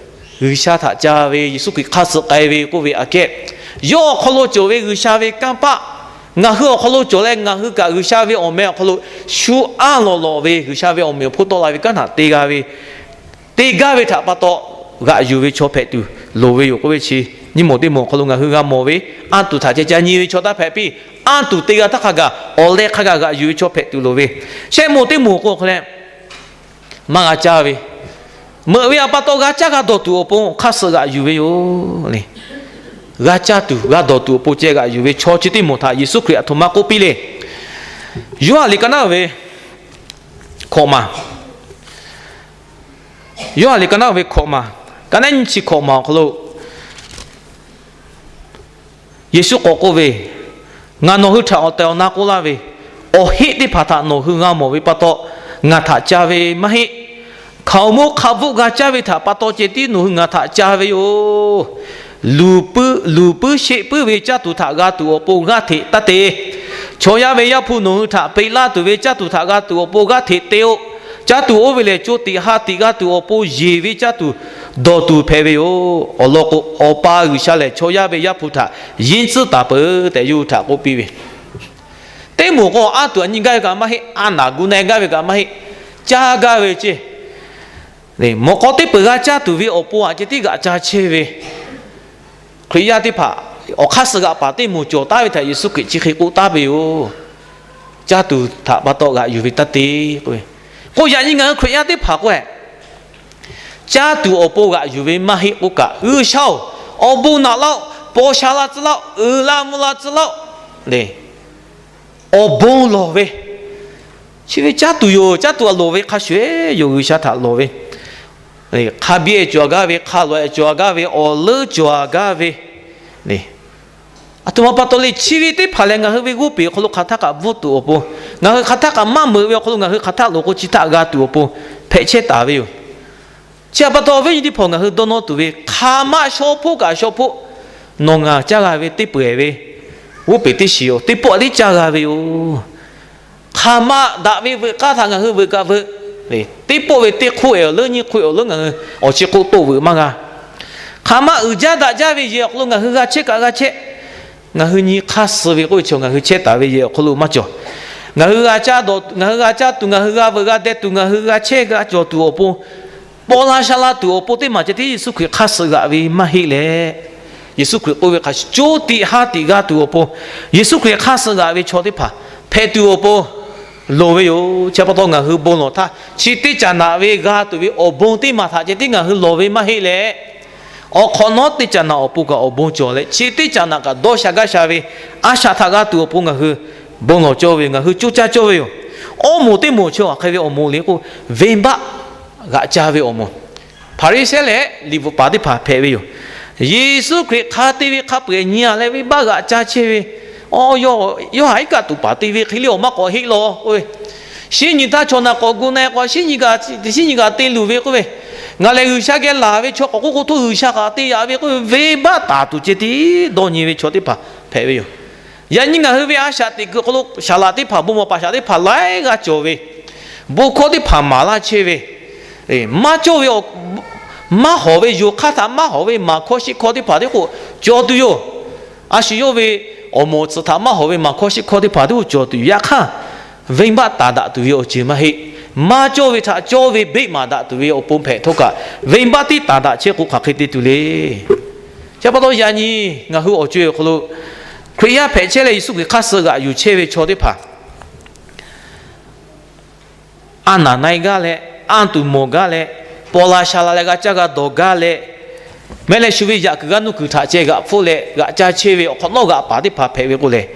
G'uiˬsha htaꞈ ca ve, Yeˍsuˆ Hkriꞈ hk'aˇ suh k'ai ve k'oˆ ve aꞈ kehˉ, yawˇ awˬ hk'aw lo cawˬ ve G'uiˬsha ve kanˇ paˆ, ngaˬ hui awˬ hk'aw lo cawˬ leh ngaˬ hui kaꞈ G'uiˬsha ve awˬ meh awˬ hk'aw lo shu anˇ lawˬ lawˬ ve G'uiˬsha ve awˬ meꞈ awˬ hponˇ tawˆ la ve kanˉ htaꞈ te g'a ve, te gaˇ ve htaꞈ pa taw g'aꞈ yuˬ ve chaw hpehꞈ tuˬ loˍ ve yoˬ k'oˆ ve chi, nyiˇ moˍ teˇ moˍ awˬ hk'aw lo ngaˬ hui g'a mawˬ ve, anˇ tuˬ htaꞈ ceh ca nyi ve chaw taˇ hpehꞈ piˇ. Anˇ tuˬ te g'a htaˇ hk'a gaˬ awˬ leh hk'a gaˬ g'aꞈ yuˬ ve chaw hpehꞈ tuˬ loˍ ve, shehˆ moˍ teˇ moˍ k'o hk'e leh maˇ g'a caˇ ve, meuꞈ ve a pa taw g'a caˇ g'a dawˬ tuˬ awˬ pon hk'aˇ suh g'aꞈ yuˬ ve yoˬ le. G'a caˇ tuˬ g'a dawˬ tuˬ awˬ pon ceh g'aꞈ yuˬ ve chaw chi teˇ moˍ htaꞈ Yeˍsuˆ Hkriꞈ aˬ htoꞈ ma k'oˆ piˇ le. Yoˇhanˬ liꞈ ka naˉ ve hkawꞈ maˬ, Yoˇhanˬ liꞈ ka naˉ ve hkawꞈ maˬ, ka naˉ nyiˇ chi hkawꞈ maˬ awˬ hk'aw lo Yeˍsuˆ k'awꞈ k'oˆ ve, Ngaˬ nawˬ hui htaꞈ awˬ tehˬ awˬ na k'oˆ laˇ ve, awˬ heˆ teˇ hpaˍ htaꞈ nawˬ hui g'a mawˬ ve pa taw ngaˬ htaꞈ ca ve maˇ heˆ. Hkaoˍmonˇ hk'a bvuhˆ g'a caˇ ve htaꞈ pa taw ceh tiˉ nawˬ hui ngaˬ htaꞈ ca ve yoˬ. Luˬ puiˉ sheˆ puiˉ ve caˇ tuˬ htaꞈ g'a tuˬ awˬ pon g'aˇ hteꞈ taˇ te. Chaw yaˇ ve Yaˇ hpu nawˬ hui htaꞈ peꞈ laˇ tuˬ ve caˇ tuˬ htaꞈ g'a tuˬ awˬ pon g'aˇ hteꞈ te-o. Caˇ tuˬ oˇ ve lehˬ, co tiꞈ ha tiꞈ g'a tuˬ awˬ pon yeˬ ve caˇ tuˬ dawˬ tuˬ hpehꞈ ve yoˬ. Awˬ lawn k'o, Awˬ pa G'uiˬsha lehˬ chaw yaˇ ve Yaˇ hpu htaꞈ yinˇ tcuhˉ taˍ peuˬ tehꞈ yawˇ hui htaꞈ k'oˆ piˇ ve, teˇ moˍ k'o, aˉ tuˬ aꞈ nyi gaˇ ve kaꞈ maˇ heˆ, a naˍ gu na-e gaˇ ve kaꞈ maˇ heˆ, caˇ gaˇ ve ceˇ. Mawꞈ k'aw teˇ peuˬ g'a caˇ tuˬ ve awˬ pon aꞈ ceh tiˉ g'aꞈ ca chehˇ ve Hkriꞈ yaˇ teˇ hpaˍ, awˬ hk'aˇ suh g'aꞈ paˍ teˇ moˍ cawˬ taˉ ve htaꞈ Yeˍsuˆ Hkriꞈ chi hk'e k'oˆ taˉ ve yoˬ. Caˇ tuˬ htaꞈ pa taw g'aꞈ yuˬ ve taˇ te k'o, k'o yaꞈ nyi ngaˬ hui Hkriꞈ yaˇ teˇ hpaˍ k'o, caˇ tuˬ awˬ pon g'aꞈ yuˬ ve maˇ heˆ k'oˆ kaꞈ, G'uiˬsha-oˬ, awˬ bon naꞈ laˇ-oˆ, paw sha la tcuh laˇ-oˆ, uiˍ la mvuh la tcuh laˇ-oˆ, awˬ bon lawˬ ve, chi ve caˇ tuˬ yoˬ. Caˇ tuˬ a loˍ ve hk'a shuˍ-eˬ yoˬ. G'uiˬsha htaꞈ lawˬ ve, hk'a biˇ-e cawˬ gaˇ ve, hk'a loꞈ-e cawˬ gaˇ ve, awˬ leuˉ cawˬ gaˇ ve, aˬ htoꞈ ma pa taw le, chi ve teˇ hpaˍ lehˬ ngaˬ hui ve g'oˇ peˬ awˬ hk'aw lo hk'aˬ htaˇ kaꞈ bvuhˇ tuˬ awˬ pon, ngaˬ hui hk'aˬ htaˇ kaꞈ maˇ meuꞈ ve awˬ hk'aw lo ngaˬ hui hk'aˬ htaˇ loˍ k'o chi htaˇ g'a tuˬ awˬ pon hpehꞈ chehˇ taˍ ve yoˬ. Chi htaꞈ pa taw awˬ viˉ nyi teˇ hpaˍ, ngaˬ hui dawˇ nawˇ tuˬ ve hk'aˬ ma shaw hpoˆ kaꞈ shaw hpoˆ, nawˬ ngaˬ caˇ g'a ve teˇ peu-eˬ ve g'oˇ peˬ teˇ shiˍ yoˬ. Teˇ pawˆ tiˉ caˇ g'a ve yoˬ. Hk'aˬ ma daꞈ ve veuꞈ k'aˇ htaꞈ ngaˬ hui veuꞈ kaꞈ veuꞈ, teˇ pawˆ ve teˇ hk'oˆ-eˬ awˬ leuˉ nyiˇ hk'oˆ-eˬ awˬ leuˉ ngaˬ hui awˬ chi hk'oˆ toˆ veuꞈ maˇ g'a. Hk'aˬ ma uiˍ jaˇ daꞈ jaˇ ve yehˬ awˬ hk'aw lo ngaˬ hui g'a chehˇ kaꞈ g'a chehˇ, ngaˬ hui nyi hk'aˇ suh ve k'oˆ ve chaw ngaˬ hui chehˇ taˍ ve yehˬ awˬ hk'aw lo maˇ cawˬ. Ngaˬ hui g'a caˇ tuˬ, ngaˬ hui g'a caˇ tuˬ, ngaˬ hui g'a veuꞈ g'a deh tuˬ, ngaˬ hui g'a chehˇ g'a cawˬ tuˬ awˬ pon, paw la sha la tuˬ awˬ pon teˇ maˬ ceh tiˉ Yeˍsuˆ Hkriꞈ hk'aˇ suh g'aꞈ ve maˇ heˆ leh, Yeˍsuˆ Hkriꞈ k'oˆ ve hk'a shuˍ, co tiꞈ ha tiꞈ g'a tuˬ awˬ pon, Yeˍsuˆ Hkriꞈ hk'aˇ suh g'aꞈ ve chaw teˇ hpaˍ hpehꞈ tuˬ awˬ pon loˍ ve yoˬ. Chi pa taw ngaˬ hui bon lawˬ htaˇ, chi teˇ caꞈ naꞈ ve g'a tuˬ ve awˬ bon teˇ maˬ htaꞈ ceh tiˉ ngaˬ hui lawˬ ve maˇ heˆ leh, awˬ hk'awꞈ nawˉ teˇ caꞈ naꞈ awˬ pon kaꞈ awˬ bon cawˬ leh, chi teˇ caꞈ naꞈ kaꞈ dawˇ sha gaˇ sha ve a shaꞈ htaꞈ g'a tuˬ awˬ pon ngaˬ hui bon lawˬ cawˇ ve yoˬ. Ngaˬ hui coˇ caˇ cawˇ ve yoˬ. Awˇ moˍ teˇ moˍ chi hk'aˬ hk'e ve awˬ moˍ le k'o, venˇbaˆ g'aꞈ ca ve awˬ moˍ. Hpaˍriˍsehˇ leh liꞈ bvuhꞈ paˍ teˇ hpaˍ hpehꞈ ve yoˬ. Yeˍsuˆ Hkriꞈ hk'a te ve hk'a peu-eˬ nyi-a leh venˇbaˆ g'aꞈ ca chehˇ ve, Yawˇ ha iˉ kaˆ tuˬ paˍ te ve hk'e le awˬ maˇ k'awꞈ heˆ law k'oˆ ve, shinˉ nyi htaˇ chaw naˬ k'awꞈ gu na-e k'o, shinˉ nyi kaꞈ, shinˉ nyi kaꞈ te luˬ ve k'oˆ ve, ngaˬ lehˬ G'uiˬsha geh laˬ ve chaw k'awꞈ k'oˆ k'o, htawˇ G'uiˬsha kaꞈ te yaꞈ ve k'oˆ ve, venˇbaˆ taˍ tuˬ ceh tiˉ dawˇ nyi ve chaw teˇ hpaˍ hpehꞈ ve yoˬ. Yaꞈ nyi ngaˬ hui ve a shaꞈ teꞈ kuiˬ awˬ hk'aw lo saˍ laꞈ teˇ hpaˍ, bon maˍ paˍ shaꞈ teˇ hpaˍ laiˉ g'aˇ cawˬ ve, bon hkawˇ teˇ hpaˍ maˍ laˇ chehˇ ve, maˇ cawˇ ve, maˇ hawˍ ve, yonˍ hk'aˇ htaꞈ maˇ hawˍ ve maˍ hkawˇ shiˆ hkawˇ teˇ hpaˍ tiˉ k'o cawˬ tuˬ yoˬ. A shu yawˇ ve awˬ moˍ tsuhꞈ htaꞈ maˇ hawˍ ve maˍ hkawˇ shiˆ hkawˇ teˇ hpaˍ tiˉ k'o cawˬ tuˬ yoˬ. Yaꞈ hk'aˇ, venˇbaˆ taˍ daꞈ tuˬ ve awˬ ceuˬ maˇ heˆ. Maˇ cawˇ ve htaꞈ cawˇ ve beˆ maˍ daꞈ tuˬ ve awˬ pon hpehꞈ htawˇ kaꞈ, venˇbaˆ tiˉ taˍ daꞈ chehˇ k'o hk'aˬ hk'e te tuˬ le. Chi pa taw yaꞈ nyi ngaˬ hui awˬ co-e awˬ hk'aw lo Hkriꞈ yaˇ hpehꞈ chehˇ leh Yeˍsuˆ Hkriꞈ hk'aˇ suh g'aꞈ yuˬ chehˇ ve chaw teˇ hpaˍ, a naˍ na-e gaˇ leh, anˇ tuˬ mawˬ gaˇ leh, paw la sha la leh g'a caˇ g'a dawˬ gaˇ leh, mehˆ leh shu ve yaꞈ kuiˬ g'aˇ nuˇ kuiˬ htaꞈ ceh g'aꞈ hpfuhˆ leh g'aꞈ caˇ chehˇ ve awˬ hk'awꞈ nawˉ g'aꞈ paˍ teˇ hpaˍ hpehꞈ ve k'o lehˬ,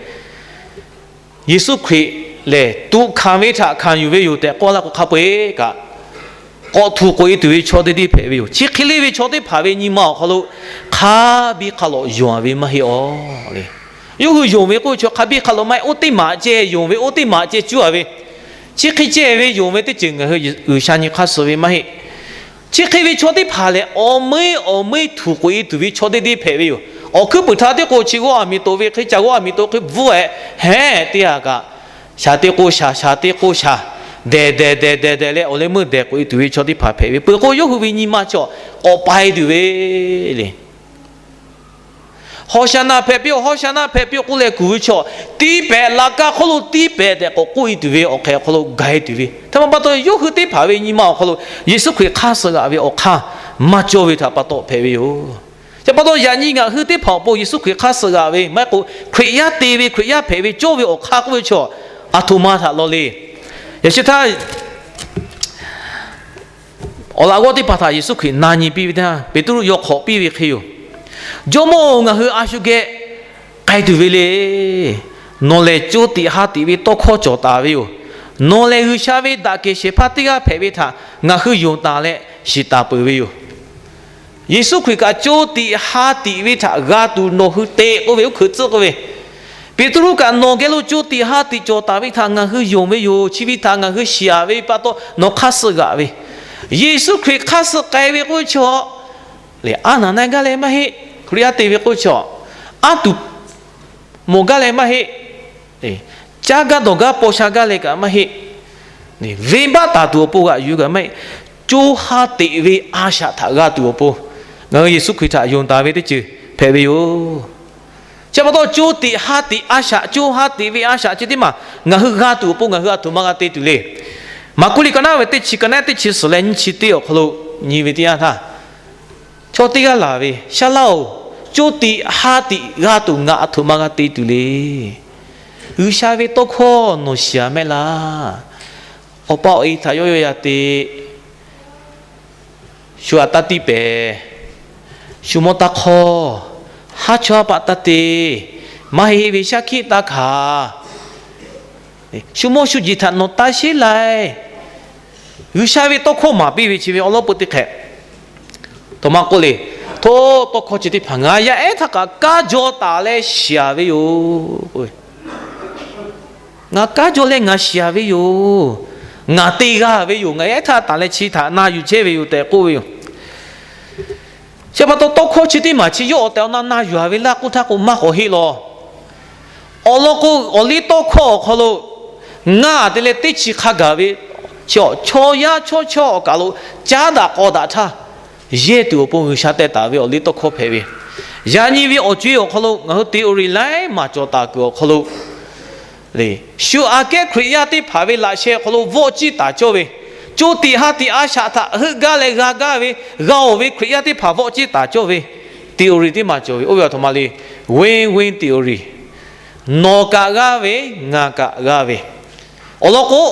Yeˍsuˆ Hkriꞈ lehˬ tuꞈ hkanˍ ve htaꞈ hkanˍ yuˬ ve yoˬ tehꞈ k'oˆ laˇ k'o, hk'a peu-eˬ kaꞈ k'awꞈ htuꞈ k'oꞈ-e tuˬ ve chaw teˇ deˇ hpehꞈ ve yoˬ. Chi hk'e le ve chaw teˇ hpaˍ ve nyi ma awˬ hk'aw lo hk'a biˇ hk'a lawꞈ yonˍ-a ve maˇ heˆ awˬ le. Yawˇ hui yonˍ ve k'oˆ ve chaw hk'a biˇ hk'a lawꞈ maˇ heˆ. Oˇ teˇ maˬ ceh yonˍ ve, oˇ teˇ maˬ ceh cuˇ-a ve, chi hk'e ceh ve yonˍ ve teˇ ceuˬ ngaˬ hui G'uiˬsha nyi hk'aˇ suh ve maˇ heˆ. Chi hk'e ve chaw teˇ hpaˍ lehˬ, awˬ meuˇ awˬ meuˇ htuꞈ k'oꞈ-e tuˬ ve chaw teˇ deˇ hpehꞈ ve yoˬ. Awˬ hkuiˉ puiˍ htaˇ teˇ k'o chi g'awˇ aˬ miˍ toꞈ ve hk'e, ca g'awˇ aˬ miˍ toꞈ hk'e bvuhˇ-eˬ, heˉ teˇ g'aˇ kaꞈ, shaˍ te k'o shaˍ, shaˍ te k'o shaˍ, dehˬ dehˬ dehˬ dehˬ dehˬ leh awˬ leh meuˇ dehˬ k'oꞈ-e tuˬ ve chaw teˇ hpaˍ hpehꞈ ve. Peuˬ k'o yawˇ hui ve nyi ma chaw k'awꞈ pai tuˬ ve le. Hawˍshaˍnaˍ hpehꞈ piˇ-oˬ, Hawˍshaˍnaˍ hpehꞈ piˇ-oˬ k'oˆ leh kuˬ ve chaw, tiˇ pehˍ laꞈ kaˇ hk'oˆ lo tiˇ pehˍ tehꞈ k'awꞈ k'oˆ-e tuˬ ve awˬ hk'e awˬ hk'aw lo ga-e tuˬ ve. Htaꞈ ma pa taw yawˇ hui teˇ hpaˍ ve nyi ma awˬ hk'aw lo Yeˍsuˆ Hkriꞈ hk'aˇ suh g'aꞈ ve awˬ hk'aˇ maˇ cawˇ ve htaꞈ pa taw hpehꞈ ve yoˬ. Chi pa taw yaꞈ nyi ngaˬ hui teˇ hpaˍ awˬ pon Yeˍsuˆ Hkriꞈ hk'aˇ suh g'aꞈ ve maˇ heˆ k'o, Hkriꞈ yaˇ te ve, Hkriꞈ yaˇ hpehꞈ ve cawˇ ve awˬ hk'aˇ k'oˆ ve chaw, aˬ htoꞈ ma htaꞈ law le. Yaꞈ shi htaˇ, awˬ laꞈ g'awˇ teˇ hpaˍ htaꞈ Yeˍsuˆ Hkriꞈ na nyi piˇ ve teˇ yanˇ, Peˍtruˆ yawˇ hk'awꞈ piˇ ve hk'e yoˬ. Jawˇmawˇ-oˬ, ngaˬ hui a shu geh k'ai tuˬ ve le. Nawˬ lehˬ co tiꞈ ha tiꞈ ve tawˇ hkawˇ cawˬ taˍ ve yoˬ. Nawˬ lehˬ G'uiˬsha ve daꞈ kehˬ shehˍ hpaˇ teˇ g'aˇ hpehꞈ ve htaꞈ ngaˬ hui yonˍ taˍ leh shiˍ taˍ peuˬ ve yoˬ. Yeˍsuˆ Hkriꞈ kaꞈ co tiꞈ ha tiꞈ ve htaꞈ g'a tuˬ nawˬ hui teꞈ k'oˆ ve, oˇ hkeuꞈ tcuhˆ k'oˆ ve, Peˍtruˆ kaꞈ nawˬ geh lo co tiꞈ ha tiꞈ cawˬ taˍ ve htaꞈ ngaˬ hui yonˍ ve yoˬ. Chi ve htaꞈ ngaˬ hui shiˍ-a ve pa taw nawˬ hk'aˇ suh g'aꞈ ve. Yeˍsuˆ Hkriꞈ hk'aˇ suh k'ai ve k'oˆ ve chaw lehˬ, a naˍ na gaˇ leh maˇ heˆ. Hkriꞈ yaˇ te ve k'oˆ ve chaw, anˇ tuˬ mawˬ gaˇ leh maˇ heˆ. Caˇ gaˇ dawˬ gaˇ paw sha gaˇ leh kaꞈ maˇ heˆ. Venˇbaˆ taˍ tuˬ awˬ pon g'aꞈ yuˬ kaꞈ maˇ heˆ. co ha teꞈ ve a shaꞈ htaꞈ g'a tuˬ awˬ pon, ngaˬ hui Yeˍsuˆ Hkriꞈ htaꞈ yonˍ taˍ ve teˇ ceuˬ hpehꞈ ve yoˬ. Chi pa taw, co teꞈ ha teꞈ a shaꞈ, co ha teꞈ ve a shaꞈ chi teˇ maˬ ngaˬ hui g'a tuˬ awˬ pon ngaˬ hui a htoꞈ ma g'a te tuˬ le. Maˍkuˆ liꞈ ka naˉ ve teˇ chi, ka naˉ teˇ chi suhˍ leh nyiˇ chi teˇ awˬ hk'aw lo nyi ve teˇ yanˇ htaˇ, chaw teˇ g'aˇ laˬ ve, Shaˉ laˇ-oˬ, co teꞈ ha teꞈ g'a tuˬ ngaˬ a htoꞈ ma g'a te tuˬ le. G'uiˬsha ve tawˇ hkawˇ nawˬ shiˍ-a mehˆ laˇ. Awˬ pa awˬ e htaꞈ yawˇ yawˇ ya te, shu aꞈ taˇ tiˇ pehˍ, shu mawˇ taˇ hk'awˇ, haˉ chawˇ haˉ paˆ taˇ te, maˇ heˆ heˆ ve shaˉ hkiˆ taˇ hkanˍ, shu mawˇ shu jeˬ htaꞈ nawˬ taˇ sheˉ lai. G'uiˬsha ve tawˇ hkawˇ maˍ piˇ ve chi ve awˬ lawn peu teˇ hk'ehꞈ, aˬ htoꞈ ma k'oˆ le. Hto, tawˇ hkawˇ chi teˇ hpaˍ ngaˬ yaˇ ehˉ htaˇ kaꞈ kanˉ jaw taˍ leh shiˍ-a ve yoˬ. Ngaˬ kanˉ jaw leh ngaˬ shiˍ-a ve yoˬ. Ngaˬ te g'a ve yoˬ. Ngaˬ ehˉ htaˇ taˍ leh chi htaꞈ na yuˬ chehˇ ve yoˬ tehꞈ k'oˆ ve yoˬ. Chi pa taw, tawˇ hkawˇ chi teˇ maˬ chi yawˇ awˬ tehˬ awˬ na na yuˬ-a ve laˇ k'oˆ htaˇ k'o, maˇ k'awꞈ heˆ law. Awˬ lawn k'o, awˬliˇtawˇhkawˇ awˬ hk'aw lo ngaˬ te leh teˇ chi hk'a gaˬ ve, chaw yaˇ chaw chawˇ awˬ kaˬ lo caˉ daꞈ k'aw daꞈ htaˇ, yehˇ tuˬ awˬ pon G'uiˬsha teh taˍ ve awˬliˇtawˇhkawˇ hpehꞈ ve. Yaꞈ nyi ve awˬ co-e awˬ hk'aw lo ngaˬ hui teꞈ-oˍ riˍ laiˉ maˬ cawˬ taˍ kuiˬ awˬ hk'aw lo, shu aꞈ kehˉ Hkriꞈ yaˇ teˇ hpaˍ ve laꞈ sheh awˬ hk'aw lo vawˆ ciˇ taˍ cawˇ ve, co teꞈ ha teꞈ a shaꞈ htaꞈ heuˆ gaˇ leh g'a gaˇ ve, g'a-oˬ ve Hkriꞈ yaˇ teˇ hpaˍ vawˆ ciˇ taˍ cawˇ ve, teꞈ-oˍ riˍ teˇ maˬ cawˬ ve, oˇ ve aˬ htoꞈ ma le. Win-win teꞈ-oˍ riˍ. Nawˬ kaꞈ g'aˇ ve, ngaˬ kaꞈ g'aˇ ve. Awˬ lawn k'o,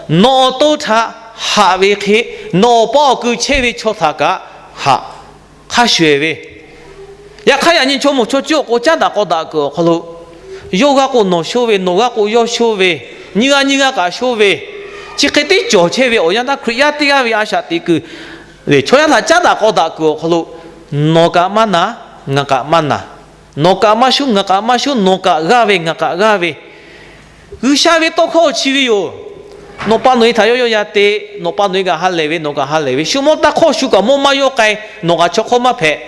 nawˬ awˬ to htaꞈ haꞈ ve hk'e, nawˬ awˬ pa awˬ kui chehˇ ve chaw htaꞈ kaꞈ haꞈ, hk'a shuˍ-ehˍ ve. Yaꞈ hk'aˇ, yaꞈ nyi chaw moˍ chaw cuˇ awˬ k'o caˉ daꞈ k'aw daꞈ kuiˬ awˬ hk'aw lo, yawˇ g'aˇ k'o nawˬ shoˇ ve, nawˬ g'aˇ k'o yawˇ shoˇ ve, nyiˇ g'aˇ nyiˇ g'aˇ kaꞈ shoˇ ve, chi hk'e teˇ cawˬ chehˇ ve awˬ yanˇ htaˇ, Hkriꞈ yaˇ teˇ g'aˇ ve a shaꞈ teꞈ kuiˬ, chaw yaˇ htaꞈ caˉ daꞈ k'aw daꞈ kuiˬ awˬ hk'aw lo, nawˬ kaꞈ maˇ na, ngaˬ kaꞈ maˇ na, nawˬ kaꞈ maˇ shoˉ, ngaˬ kaꞈ maˇ shoˉ, nawˬ kaꞈ g'aˇ ve, ngaˬ kaꞈ g'aˇ ve, G'uiˬsha ve tawˇ hkawˇ chi ve yoˬ. Nawˬ pa nawˬ e htaꞈ yawˇ yawˇ ya te, nawˬ pa nawˬ e kaꞈ ha lehˬ ve, nawˬ kaꞈ ha lehˬ ve, shu mawˇ taˇ hk'awˇ, shu kaꞈ mawˇ maˇ yawˇ k'ai, nawˬ kaꞈ chaw hk'awˇ maˇ hpehꞈ.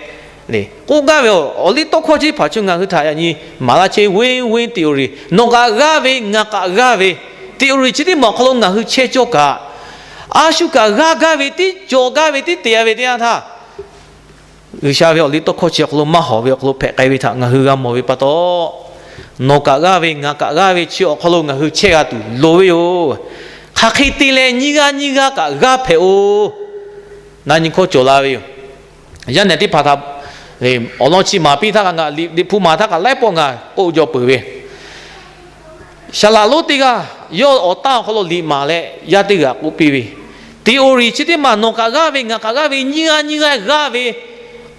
K'oˆ gaˇ ve awˬliˇtawˇhkawˇ chi teˇ hpaˍ chi ngaˬ hui htaꞈ yaꞈ nyi maˍ laˇ chehˇ, win-win teꞈ-oˍ riˍ. Nawˬ kaꞈ g'aˇ ve, ngaˬ kaꞈ g'aˇ ve, teꞈ-oˍ riˍ chi teˇ maˬ awˬ hk'aw lo ngaˬ hui chehˇ cawˇ kaꞈ, a shu kaꞈ g'aˇ gaˇ ve, tiˉ cawˬ gaˇ ve, tiˉ te-a ve teˇ yanˇ htaˇ, G'uiˬsha ve awˬliˇtawˇhkawˇ chi awˬ hk'aw lo maˇ hawˍ ve awˬ hk'aw lo hpehꞈ k'ai ve htaꞈ ngaˬ hui g'a mawˬ ve pa taw, nawˬ kaꞈ g'aˇ ve, ngaˬ kaꞈ g'aˇ ve chi awˬ hk'aw lo ngaˬ hui chehˇ g'a tuˬ loˍ ve yoˬ. Hk'aˬ hk'e te leh nyiˇ g'aˇ nyiˇ g'aˇ kaꞈ g'aˇ hpehꞈ-oˬ, na nyi hkawˇ cawˬ la ve yoˬ. Yaˇ nehˬ teˇ hpaˍ htaꞈ awˬ lawn chi maˍ piˇ htaˇ kaꞈ, ngaˬ liꞈ hpu maˍ htaˇ kaꞈ laiˉ pawˆ ngaˬ k'oˆ jaw peuˬ ve, saˍ laꞈ lonˉ teˇ g'aˇ yawˇ awˬ tanˇ awˬ hk'aw lo liꞈ maˍ leh yaˇ teˇ g'aˇ k'oˆ piˇ ve, teꞈ-oˍ riˍ chi teˇ maˬ nawˬ kaꞈ g'aˇ ve, ngaˬ kaꞈ g'aˇ ve, nyiˇ g'aˇ nyiˇ g'aˇ g'aˇ ve,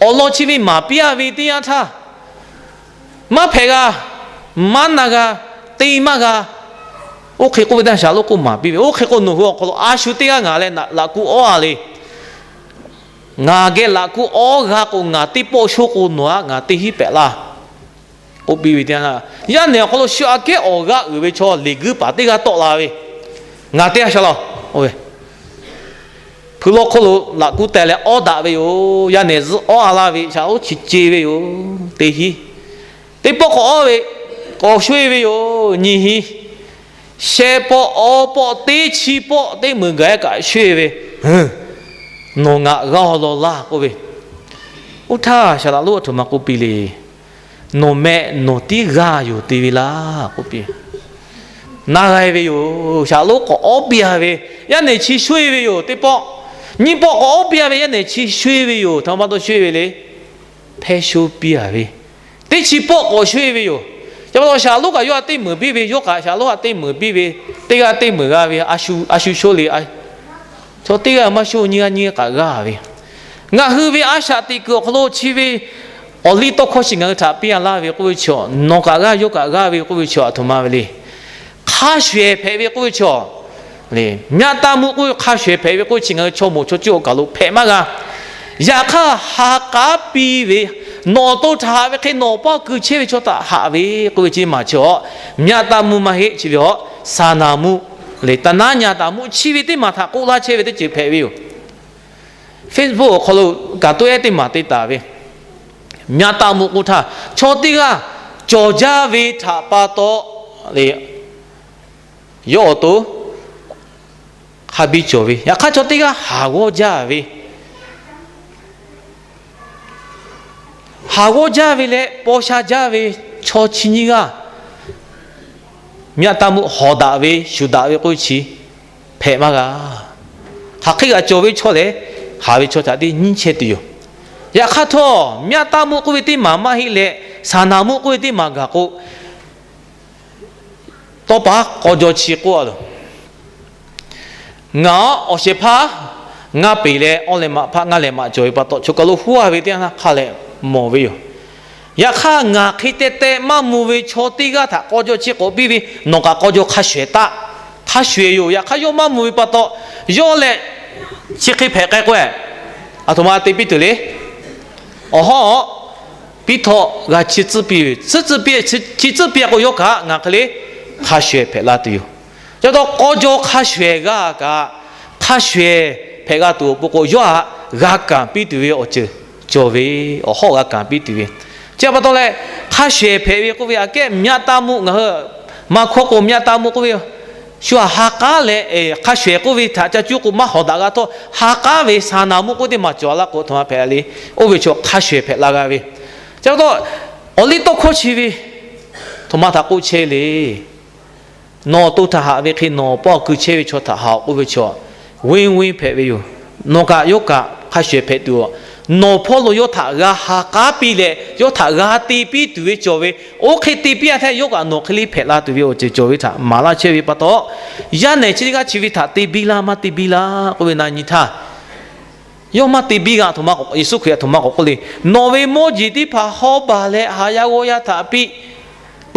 awˬ lawn chi ve maˍ piˇ-a ve teˇ yanˇ htaˇ, maˇ hpehꞈ g'a, maˇ na g'a, te maˇ g'a. Oˇ hk'e k'oˆ ve teˇ yanˇ, saˍ laꞈ lonˉ k'oˆ maˍ piˇ ve, oˇ hk'e k'o, nawˬ hui awˬ hk'aw lo a shu teˇ g'aˇ ngaˬ leh laꞈ ku awˉ-a le. Ngaˬ geh laꞈ ku awˉ g'a k'o, ngaˬ teˇ pawˆ shoˉ k'o, nawˬ aꞈ ngaˬ teˇ hinˉ pehꞈ laˇ, k'oˆ piˇ ve teˇ yanˇ, yaˇ nehˬ awˬ hk'aw lo shu aꞈ kehˉ awˬ g'aˇ uiˍ ve chaw leˬ guiˇ paˍ teˇ g'aˇ tawˆ la ve, ngaˬ teˇ g'aˇ saˍ laꞈ-oˬ ve, hpui lawˇ hk'oˆ lo laꞈ ku teh leh awˉ daꞈ ve yoˬ. Yaˇ nehˬ zuhˆ awˉ-a laˇ ve, saˍ laꞈ lonˉ chi ce ve yoˬ. Teˇ hinˉ, teˇ pawˆ k'awꞈ awˉ ve, k'awꞈ shoˆ-e ve yoˬ. Nyiˇ hinˉ, shehˆ pawˆ, awˇ pawˆ, teˇ chi pawˆ teˇ meunˍ gaˬ-e kaꞈ shoˆ-e ve, nawˬ ngaˬ g'aˇ-aw law laˇ k'oˆ ve, oˇ htaˇ saˍ laꞈ lonˉ aˬ htoꞈ ma k'oˆ piˇ le. Nawˬ meh nawˬ tiˉ g'aˇ yoˬ te ve laˇ k'oˆ piˇ. Na g'a-e ve yoˬ. Saˍ laꞈ lonˉ k'awꞈ awˉ piˇ-a ve, yaˇ nehˬ chi shoˆ-e ve yoˬ. Teˇ pawˆ, nyiˇ pawˆ k'awꞈ awˉ piˇ-a ve, yaˇ nehˬ chi shoˆ-e ve yoˬ. Htaꞈ ma taw shoˆ-e ve le. Hpehˇ shoˆ piˇ-a ve, teˇ chi pawˆ k'awꞈ shoˆ-e ve yoˬ. Chi pa taw saˍ laꞈ lonˉ kaꞈ yawˇ htaꞈ teˇ meunˍ piˇ ve, yawˇ kaꞈ saˍ laꞈ lonˉ htaꞈ teˇ meunˍ piˇ ve, teˇ g'aˇ teˇ meunˍ g'a ve, a shu shoˆ le. Chaw teˇ g'aˇ maˇ shoˆ, nyiˇ g'aˇ nyiˇ g'aˇ kaꞈ g'aˇ ve, ngaˬ hui ve a shaꞈ teꞈ kuiˬ awˬ hk'aw lo chi ve awˬliˇtawˇhkawˇ chi ngaˬ hui htaꞈ piˇ-a laˇ ve k'oˆ ve chaw, nawˬ kaꞈ g'aˇ yawˇ kaꞈ g'aˇ ve k'oˆ ve chaw aˬ htoꞈ ma ve le. Hk'a shuˍ-ehˍ hpehꞈ ve k'oˆ ve chaw, myaꞈ taˇ mvuh k'oˆ ve hk'a shuˍ-ehˍ hpehꞈ ve k'oˆ ve chi ngaˬ hui chaw moˍ chaw cuˇ awˬ kaˬ lo hpehꞈ maˇ g'a. Yaꞈ hk'aˇ, ha k'aˉ piˇ ve, nawˬ awˬ to htaꞈ haꞈ ve hk'e nawˬ awˬ paˇ awˬ kui chehˇ ve chaw htaꞈ haꞈ ve k'oˆ ve chi maˬ chi awˬ, myaꞈ taˇ mvuh maˇ heˆ. Chi ve awˬ, saˍ naˍ mvuhˇ leh taˍ naˉ nyaˇ taˍ mvuhˇ chi ve teˇ maˬ htaꞈ k'oˆ laˇ chehˇ ve teˇ ceuˬ hpehꞈ ve yoˬ. Facebook awˬ hk'aw lo kaꞈ toˇ ehˉ teˇ maˬ te taˍ ve, myaꞈ taˇ mvuh k'oˆ htaˇ, chaw teˇ g'aˇ cawˬ jaˇ ve htaꞈ pa taw le, yawˇ awˬ to hk'a biˇ cawˬ ve. Yaꞈ hk'aˇ chaw teˇ g'aˇ haˍ g'awˇ jaˇ ve, haˍ g'awˇ jaˇ ve leh paw sha jaˇ ve chaw chi nyiˇ g'aˇ, myaˇ taˇ mvuhˇ hawˍ daꞈ ve shuˍ daꞈ ve k'oˆ ve chi hpehꞈ maˇ g'a. Hk'aˬ hk'e g'a cawˬ ve chaw lehˬ, haˍ ve chaw htaꞈ teˇ nyiˇ chehˇ tuˬ yoˬ. Yaꞈ hk'aˇ htawˇ, myaˇ taˇ mvuhˇ k'oˆ ve teˇ maˬ maˇ heˆ leh, saˍ naˍ mvuhˇ k'oˆ ve teˇ maˬ gaˬ k'o, tawˇ pa k'aw jaw chi k'oˆ a loˬ. Ngaˬ awˬ shehˍ hpaˇ ngaˇ peˍ leh awˇ leh maꞈ hpaˇ ngaˇ leh maꞈ cawˬ ve pa taw, choˬ kaˬ lo huˉ a ve teˇ yanˇ htaˇ hk'a leh mawˬ ve yoˬ. Yaꞈ hk'aˇ, ngaˬ hk'e teh teh maˇ mvuh ve chaw teˇ g'aˇ htaꞈ k'aw jaw chi k'awꞈ piˇ ve, nawˬ kaꞈ k'aw jaw hk'a shuˍ ehˍ taˆ. Hk'a shuˍ ehˍ yoˬ. Yaꞈ hk'aˇ, yawˇ maˇ mvuh ve pa taw, yawˇ leh chi hk'e hpehꞈ k'ai k'o, a htoꞈ ma te piˇ tuˬ le. Awˬ hawˉ, piˇ htawˇ g'a chi tcuhˉ piˇ ve, chi tcuhˉ piˇ, chi tcuhˉ piˇ k'o, yawˇ kaꞈ ngaˬ hk'e le hk'a shuˍ ehˍ hpehꞈ la tuˬ yoˬ. Chi pa taw, k'aw jaw hk'a shuˍ ehˍ g'a kaꞈ, hk'a shuˍ ehˍ hpehꞈ g'a tuˬ awˬ pon k'o, yawˇ htaꞈ g'a kanˍ piˇ tuˬ ve awˬ ceuˬ cawˬ ve, awˬ hawˉ g'a kanˍ piˇ tuˬ ve. Chi pa taw leh, hk'a shuˍ ehˍ hpehꞈ ve k'oˆ ve aꞈ kehˉ, myaˇ taˇ mvuhˇ ngaˬ hui maˇ hkawˇ k'o, myaˇ taˇ mvuhˇ k'oˆ ve, shu aꞈ ha k'aˉ leh, hk'a shuˍ ehˍ k'oˆ ve htaꞈ ca cuˇ k'o maˇ hawˍ daꞈ g'a htawˇ, ha k'aˉ ve saˍ naˍ mvuhˇ k'oˆ teˇ maˬ cawˬ a laˇ k'o, a htoꞈ ma hpehꞈ la le. Oˇ ve chaw hk'a shuˍ ehˍ hpehꞈ la g'a ve. Chi pa taw, awˬ liˇ tawˇ hkawˇ chi ve, a htoꞈ ma htaꞈ k'oˆ chehˇ le. Nawˬ awˬ to htaꞈ haꞈ ve hk'e, nawˬ awˬ paˇ awˬ kui chehˇ ve chaw htaꞈ haꞈ k'oˆ ve chaw, venˇ venˇ hpehꞈ ve yoˬ. Nawˬ kaꞈ yawˇ kaꞈ hk'a shuˍ ehˍ hpehꞈ tuˬ, nawˬ hpawˇ lo yawˇ htaꞈ g'a ha k'aˉ piˇ leh, yawˇ htaꞈ g'a te piˇ tuˬ ve cawˬ ve. Oˇ hk'e te piˇ a htaˇ, yawˇ kaꞈ nawˬ hk'e le hpehꞈ la tuˬ ve awˬ ceuˬ cawˬ ve htaꞈ maˍ laˇ chehˇ ve pa taw, yaˇ nehˬ chi teˇ g'aˇ chi ve htaꞈ te biˇ laˇ maˇ te biˇ laˇ k'oˆ ve na nyi htaˇ, yawˇ maˇ te biˇ g'a, a htoꞈ ma k'o, Yeˍsuˆ Hkriꞈ a htoꞈ ma k'awꞈ k'oˆ le. Nawˬ ve mawˇ jeˬ teˇ hpaˍ hawˉ baˬ leh haˍ yaˇ g'awˇ yaˇ htaꞈ piˇ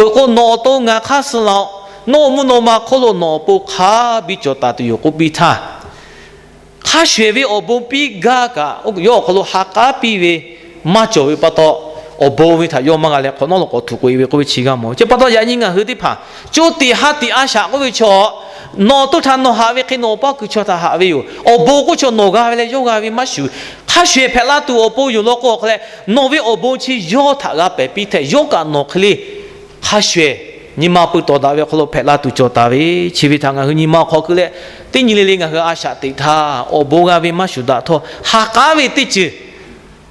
peuˬ k'o, nawˬ awˬ to ngaˬ hk'aˇ suh laˬ-oꞈ. Nawˬ awˬ mvuhˇ naw ma hk'oˆ lo nawˬ awˬ pon hk'a biˇ cawˬ taˍ tuˬ yoˬ k'oˆ piˇ htaˇ, hk'a shuˍ ehˍ ve awˬ bon piˇ gaˇ kaꞈ, yawˇ awˬ hk'aw lo ha k'aˉ piˇ ve maˇ cawˬ ve pa taw, awˬ bon ve htaꞈ yawˇ maˇ g'a leh, hk'awꞈ nawˉ lo k'awꞈ htuꞈ k'oꞈ e ve k'oˆ ve chi g'a mawˬ. Chi pa taw, yaꞈ nyi ngaˬ hui teˇ hpaˍ, co tiꞈ ha tiꞈ a shaꞈ k'oˆ ve chaw, nawˬ awˬ to htaꞈ nawˬ haꞈ ve hk'e nawˬ awˬ paˇ kuiˬ chaw htaꞈ haꞈ ve yoˬ. Awˬ bon k'oˆ chaw nawˬ g'a ve leh yawˇ g'a ve maˇ shuˍ, hk'a shuˍ ehˍ hpehꞈ la tuˬ awˬ pon yoˬ law k'o, hk'a leh nawˬ ve awˬ bon chi yawˇ htaꞈ g'a pehˍ piˇ htaˇ, yawˇ kaꞈ nawˬ hk'e le hk'a shuˍ ehˍ nyi ma pui tawˍ daꞈ ve awˬ hk'aw lo hpehꞈ la tuˬ cawˬ taˍ ve. Chi ve htaꞈ ngaˬ hui nyi ma awˬ hk'aw keu leh, teˇ nyi le le ngaˬ hui a shaꞈ teꞈ htaˇ, awˬ bon g'a ve maˇ shuˍ daꞈ htawˇ, ha k'aˉ ve teˇ ceuˬ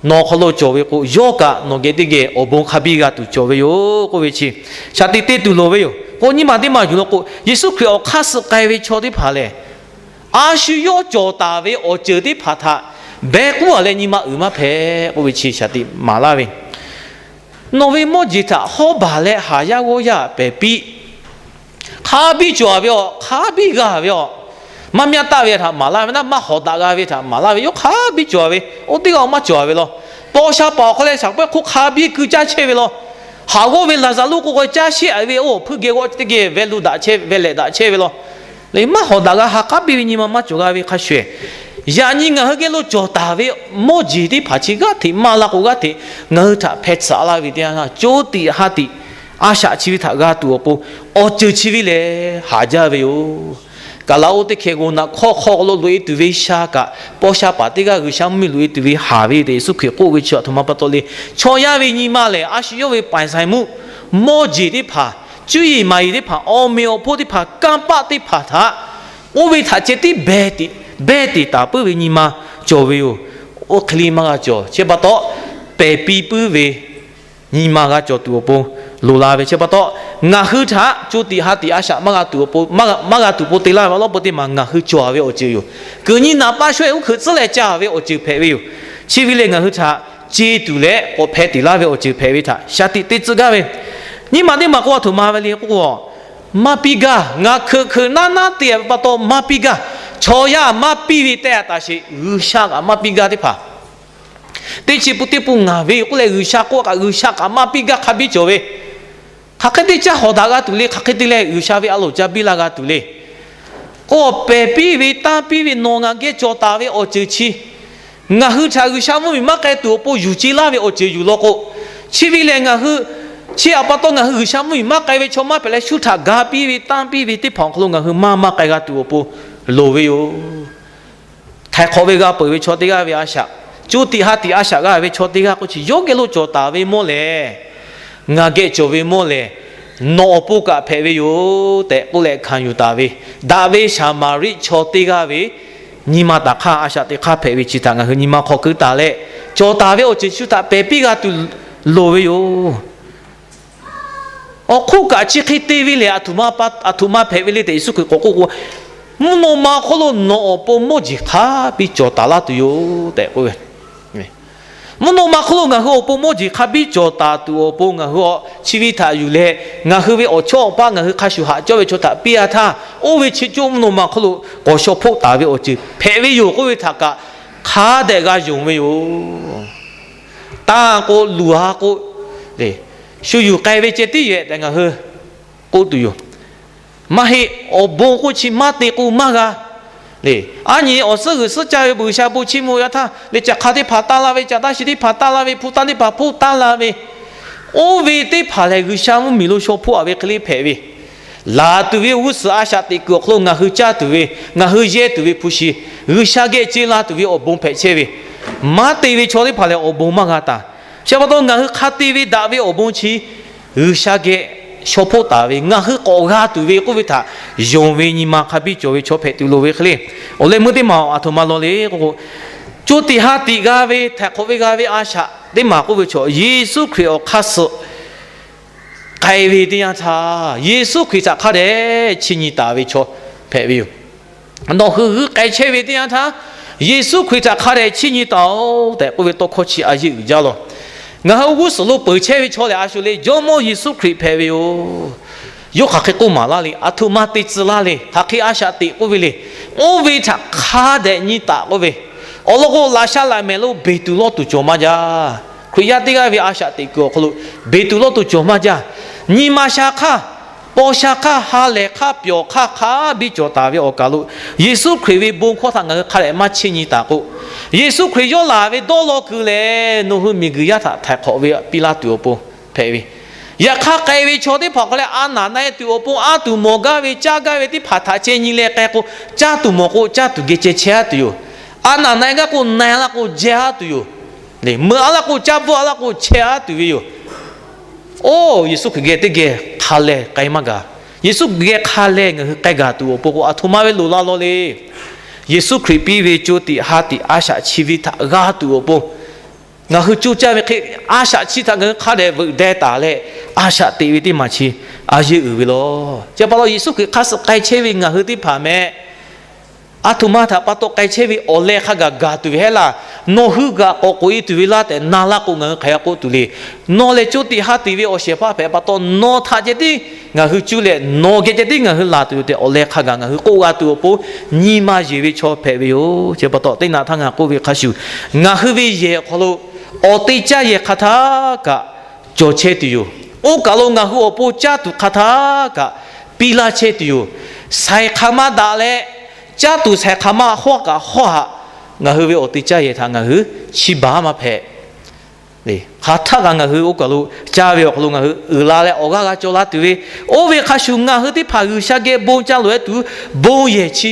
nawˬ awˬ hk'aw lo cawˬ ve k'o, yawˇ kaꞈ nawˬ geh teˇ geh awˬ bon hk'a biˇ g'a tuˬ cawˬ ve yoˬ k'oˆ ve chi, shaˍ tiꞈ te tuˬ loˍ ve yoˬ. K'o, nyi ma teˇ maˬ yuˬ law k'o, Yeˍsuˆ Hkriꞈ awˬ hk'aˇ suh k'ai ve chaw teˇ hpaˍ lehˬ, a shu yawˇ cawˬ taˍ ve awˬ ceuˬ teˇ hpaˍ htaꞈ behˇ k'uˉ a leh nyi ma uiˍ maˇ hpehꞈ k'oˆ ve chi shaˍ tiꞈ maˍ laˇ ve. Nawˬ ve mawˇ jeˬ htaꞈ hawˉ baˬ leh haˍ yaˇ g'awˇ yaˇ pehˍ piˇ. Hk'a biˇ cawˬ ve awˬ, hk'a biˇ g'a ve awˬ, maˇ myaˇ taˆ ve htaꞈ maˍ laˇ ve naˆ, maˇ hawˍ daꞈ g'a ve htaꞈ maˍ laˇ ve, yawˇ hk'a biˇ cawˬ ve, oˇ teˇ g'aˇ maˇ cawˬ ve law. Paw sha paˍ awˬ hk'aw leh shaˍ pehˉ hk'oˆ hk'a biˇ keu caˇ chehˇ ve law. Haˍ g'awˇ ve Laˍzaˍruˆ k'o k'o caˇ sheˆ a ve, oˇ awˬ hpuiˇ geh g'awˇ teˇ geh veh lu daꞈ chehˇ, veh lehꞈ daꞈ chehˇ ve law. Leh maˇ hawˍ daꞈ g'a, ha k'aˉ piˇ ve nyi ma maˇ cawˬ g'a ve hk'a shuˍ ehˍ, yaꞈ nyi ngaˬ hui geh lo cawˬ taˍ ve mawˇ jeˬ teˇ hpaˍ chi g'aˇ hteꞈ maˇ la k'o g'aˇ hteꞈ ngaˬ hui htaꞈ hpeh tsuhꞈ laˇ ve teˇ yanˇ, co tiꞈ ha tiꞈ a shaꞈ chi ve htaꞈ g'a tuˬ awˬ pon, awˬ ceuˬ chi ve lehˬ haˍ jaˇ ve yoˬ. Kaˍ laꞈ oˇ teˇ hkeh g'oˬ naꞈ hk'awˇ hk'aw lo loꞈ e tuˬ ve sha kaꞈ, paw sha paˍ teˇ g'aˇ G'uiˬsha mvuhˇmiˬ loꞈ e tuˬ ve haˍ ve tehꞈ Yeˍsuˆ Hkriꞈ k'oˆ ve chi a htoꞈ ma pa taw le. Chaw yaˇ ve nyi ma lehˬ, a shu yawˇ ve paˍ saiˍ mvuhˇ mawˇ jeˬ teˇ hpaˍ, cuˇ yiˍ maˍ yiˍ teˇ hpaˍ, awˬ meꞈ awˬ hponˇ teˇ hpaˍ, kanˇ paˆ teˇ hpaˍ htaꞈ oˇ ve htaꞈ ceh tiˉ behˇ teꞈ, behˇ teꞈ taˍ puiˉ ve nyi ma cawˬ ve yoˬ. Oˇ hk'e le maˇ g'a cawˬ. Chi pa taw, pehˬ piˇ puiˉ ve nyi ma g'a cawˬ tuˬ awˬ pon loˍ la ve. Chi pa taw, ngaˬ hui htaꞈ co tiꞈ ha tiꞈ a shaꞈ maˇ g'a tuˬ awˬ pon, maˇ g'a tuˬ pon te laˇ ve awˬ lawn pon teˇ maˬ ngaˬ hui cawˬ ve awˬ ceuˬ yoˬ. Kuiˬ nyi naˍ paˆ sho-eˬ uˉ hkeuꞈ tcuhˉ leh ca ve awˬ ceuˬ hpehꞈ ve yoˬ. Chi ve lehˬ ngaˬ hui htaꞈ ce tuˬ leh k'awꞈ hpeh tiˍ laˇ ve awˬ ceuˬ hpehꞈ ve htaꞈ shaˍ tiꞈ te tcuh gaˇ ve. Nyiˇ maˬ teˇ maˬ k'o a htoꞈ ma ve le k'o, maˇ piˇ gaˇ. Ngaˬ hkeuꞈ hkeuꞈ naˉ naˉ te ve pa taw maˇ piˇ gaˇ. Chaw yaˇ maˇ piˇ ve tehˇ a taˍ sheˍ, G'uiˬsha kaꞈ maˇ piˇ gaˇ teˇ hpaˍ, teˇ chi pun teˇ pun ngaˬ ve k'oˆ leh G'uiˬsha k'oˆ kaꞈ, G'uiˬsha kaꞈ maˇ piˇ gaˇ, hk'a biˇ cawˬ ve. Hk'aˬ hk'e te caˇ hawˍ daꞈ g'a tuˬ le, hk'aˬ hk'e te leh G'uiˬsha ve a loˍ ca biˇ laˇ g'a tuˬ le. K'o, pehˬ piˇ ve tanˇ piˇ ve nawˬ ngaˬ geh cawˬ taˍ ve awˬ ceuˬ chi, ngaˬ hui htaꞈ G'uiˬsha mvuhˇmiˬ maˇ k'ai tuˬ awˬ pon yuˬ ce laˇ ve awˬ ceuˬ yuˬ law k'o, chi ve lehˬ ngaˬ hui, chi a pa taw ngaˬ hui G'uiˬsha mvuhˇmiˬ maˇ k'ai ve chaw maˇ hpehꞈ leh, shu htaꞈ ga piˇ ve tanˇ piˇ ve teˇ hpaˍ awˬ hk'aw lo ngaˬ hui maˇ maˇ k'ai g'a tuˬ awˬ pon loˍ ve yoˬ. Htaiˍ hk'awꞈ ve g'a peuˬ ve chaw teˇ g'aˇ ve a shaꞈ, co tiꞈ ha tiꞈ a shaꞈ g'a ve chaw teˇ g'aˇ k'oˆ chi, yawˇ geh lo cawˬ taˍ ve mawˇ lehˬ, ngaˬ geh cawˬ ve mawˇ lehˬ, nawˬ awˬ pon kaꞈ hpehꞈ ve yoˬ tehꞈ k'oˆ leh hkanˍ yuˬ taˍ ve, daꞈ ve Saˍmaˍriˆ chaw teˇ g'aˇ ve nyi ma taˍ hk'aˇ, a shaꞈ teꞈ hk'aˇ hpehꞈ ve chi htaꞈ ngaˬ hui nyi ma hk'aw keu taˍ leh, cawˬ taˍ ve awˬ ceuˬ chi htaꞈ pehˬ piˇ g'a tuˬ loˍ ve yoˬ. Awˬ hk'oˆ kaꞈ chi hk'e te ve lehˬ, aˬ htoꞈ ma hpehꞈ ve le tehꞈ Yeˍsuˆ Hkriꞈ k'awꞈ k'oˆ k'o, mvuhˇ naw ma hk'oˆ lo nawˬ awˬ pon mawˇ jeˬ hk'a biˇ cawˬ taˍ laˇ tuˬ yoˬ tehꞈ k'oˆ ve. Mvuhˇ naw ma hk'oˆ lo ngaˬ hui awˬ pon mawˇ jeˬ hk'a biˇ cawˬ taˍ tuˬ awˬ pon ngaˬ hui awˬ chi ve htaꞈ yuˬ leh, ngaˬ hui ve awˬ chawˇ awˬ paˇ ngaˬ hui hk'a shuˍ haꞈ cawˇ ve chaw htaꞈ piˇ a htaˇ, oˇ ve chi cawˇ mvuhˇ naw ma hk'oˆ lo k'awꞈ shaw hpoˆ taˍ ve awˬ ceuˬ hpehꞈ ve yoˬ k'oˆ ve htaꞈ kaꞈ hk'a dehꞈ g'a yonˍ ve yoˬ. Tanˇ k'o, luˬ ha k'o, shu yuˬ k'ai ve ceh tiˉ yoˬ tehꞈ ngaˬ hui k'oˆ tuˬ yoˬ. Maˇ heˆ, awˬ bon k'oˆ chi maˇ te k'o maˇ g'a le. Aˉ nyi awˬ suhˉ g'uiˬ suhˉ caˇ ve G'uiˬsha bon chiˇ mvuh yaˇ htaˇ le, caꞈ hk'a teˇ hpaˍ taˇ la ve, caꞈ taˇ shi teˇ hpaˍ taˇ la ve, hpu taˇ teˇ hpaˍ hpoˆ taˇ la ve, oˇ ve teˇ hpaˍ lehˬ G'uiˬsha mvuhˇ miˬ lo shaw hpoˆ a ve hk'e le hpehꞈ ve, laˬ tuˬ ve awˬ g'uˇ suhˍ a shaꞈ teꞈ kuiˬ awˬ hk'aw lo ngaˬ hui caˇ tuˬ ve, ngaˬ hui yehˇ tuˬ ve hpu shi, G'uiˬsha geh ce la tuˬ ve awˬ bon hpehꞈ chehˇ ve, maˇ te ve chaw teˇ hpaˍ lehˬ awˬ bon maˇ g'a taˍ. Chi pa taw ngaˬ hui hk'a te ve daꞈ ve awˬ bon chi G'uiˬsha geh shaw hpoˆ taˍ ve, ngaˬ hui k'awꞈ g'a tuˬ ve k'oˆ ve htaꞈ yonˍ ve nyi ma hk'a biˇ cawˬ ve chaw hpehꞈ tuˬ loˍ ve hk'e le. Awˬ leh meuˇ teˇ maˬ aˬ htoꞈ ma law le k'o k'o, co tiꞈ ha tiꞈ g'a ve, htaiˍ hk'awꞈ ve g'a ve a shaꞈ teˇ maˬ k'oˆ ve chaw, Yeˍsuˆ Hkriꞈ awˬ hk'aˇ suh k'ai ve teˇ yanˇ htaˇ, Yeˍsuˆ Hkriꞈ htaꞈ hk'a dehꞈ chiˇ nyi taˍ ve chaw hpehꞈ ve yoˬ. Nawˬ hui g'uiˇ k'ai chehˇ ve teˇ yanˇ htaˇ, Yeˍsuˆ Hkriꞈ htaꞈ hk'a dehꞈ chiˇ nyi taˍ-oꞈ tehꞈ k'oˆ ve tawˇ hkawˇ chi a yeˇ uiˍ jaˇ lawˬ. Ngaˬ hui g'uˇ suhˍ lo peuˬ chehˇ ve chaw lehˬ, a shu le Jawˇmawˇ Yeˍsuˆ Hkriꞈ hpehꞈ ve yoˬ. Yawˇ hk'aˬ hk'e k'oˆ maˍ laˇ le, aˬ htoꞈ ma te tcuh laˇ le, hk'aˬ hk'e a shaꞈ teꞈ k'oˆ ve le. Oˇ ve htaꞈ hk'a dehꞈ nyi taˍ k'oˆ ve, awˬ lawn k'o, laꞈ sha laꞈ mehˍ lo beˬ tuˬ lawˇ tuˬ cawˬ maˇ jaˇ. Hkriꞈ yaˇ teˇ g'aˇ ve a shaꞈ teꞈ kuiˬ awˬ hk'aw lo beˬ tuˬ lawˇ tuˬ cawˬ maˇ jaˇ. Nyi ma sha hk'aˇ, paw sha hk'aˇ, ha lehˬ hk'aˇ, pyawˬ hk'aˇ hk'a biˇ cawˬ taˍ ve awˬ kaˬ lo, Yeˍsuˆ Hkriꞈ ve bon hkawˇ htaꞈ ngaˬ hui hk'a dehꞈ maˇ chiˇ nyi taˍ k'o, Yeˍsuˆ Hkriꞈ yawˇ laˬ ve dawˇ law kuiˬ lehˬ, nawˬ hui miˬguiˬ yaˇ htaꞈ htaiˍ hk'awꞈ ve piˇ laˇ tuˬ awˬ pon hpehꞈ ve. Yaꞈ hk'aˇ, k'ai ve chaw teˇ hpaˍ hk'aw leh a naˍ na e tuˬ awˬ pon, a tuˬ mawˬ gaˇ ve, caˇ gaˇ ve teˇ hpaˍ htaꞈ ceh nyi leh k'ai k'o, caˇ tuˬ mawˬ k'o, caˇ tuˬ geh ceh chehˇ a tuˬ yoˬ. A naˍ na e gaˇ k'o, na e laˇ k'o, jehˇ a tuˬ yoˬ. Meuꞈ a laˇ k'o, caˇ bvuhˆ a laˇ k'o, chehˇ a tuˬ ve yoˬ. Oˇ, Yeˍsuˆ Hkriꞈ geh teˇ geh hk'a leh k'ai maˇ gaˬ. Yeˍsuˆ Hkriꞈ geh hk'a leh ngaˬ hui k'ai gaˬ tuˬ awˬ pon k'o, aˬ htoꞈ ma ve loˍ la law le. Yeˍsuˆ Hkriꞈ piˇ ve co tiꞈ ha tiꞈ a shaꞈ chi ve htaꞈ g'a tuˬ awˬ pon, ngaˬ hui co caˇ ve hk'e, a shaꞈ chi htaꞈ ngaˬ hui hk'a dehꞈ veuꞈ deh taˍ leh, a shaꞈ teꞈ ve teˇ maˬ chi a yeˇ uiˍ ve lawˬ. Chi pa taw Yeˍsuˆ Hkriꞈ hk'aˇ suh k'ai chehˇ ve ngaˬ hui teˇ hpaˍ meh, aˬ htoꞈ ma htaꞈ pa taw k'ai chehˇ ve awˬ leh hk'a gaˬ gaˬ tuˬ ve hehˉ laˇ. Nawˬ hui g'aꞈ k'awꞈ k'oꞈ e tuˬ ve laˇ tehꞈ na laˇ k'o, ngaˬ hui hk'aˬ hk'e k'oˆ tuˬ le. Nawˬ lehˬ co tiꞈ ha tiꞈ ve awˬ shehˍ hpaˇ hpehꞈ pa taw, nawˬ htaꞈ ceh tiˉ ngaˬ hui cuˇ leh nawˬ geh ceh tiˉ ngaˬ hui laˬ tuˬ yoˬ tehꞈ, awˬ leh hk'a gaˬ ngaˬ hui k'oˆ g'a tuˬ awˬ pon nyi ma yeˬ ve chaw hpehꞈ ve yoˬ. Chi pa taw teˇ naꞈ htaˇ ngaˬ k'oˆ ve hk'a shuˍ, ngaˬ hui ve yehˬ awˬ hk'aw lo awˬ te caˇ yehˬ hk'a htaˇ kaꞈ cawˬ chehˇ tuˬ yoˬ. Oˇ kaˬ lo ngaˬ hui awˬ pon caˇ tuˬ hk'a htaˇ kaꞈ piˇ laˇ chehˇ tuˬ yoˬ. Shaiˍ hk'aˬ ma daꞈ leh, caˇ tuˬ shaiˍ hk'aˬ ma hawˇ kaꞈ hawˇ haꞈ, ngaˬ hui ve awˬ te caˇ yehˬ htaꞈ ngaˬ hui chiˇ baˬ maˇ hpehꞈ. Hk'aˬ htaˆ kaꞈ ngaˬ hui oˇ kaˬ lo caˇ ve awˬ hk'aw lo ngaˬ hui uiˍ la leh awˬ g'aˇ g'a cawˬ la tuˬ ve, oˇ ve hk'a shuˍ ngaˬ hui teˇ hpaˍ G'uiˬsha geh bon caˇ loꞈ-e tuˬ bon yehˬ chi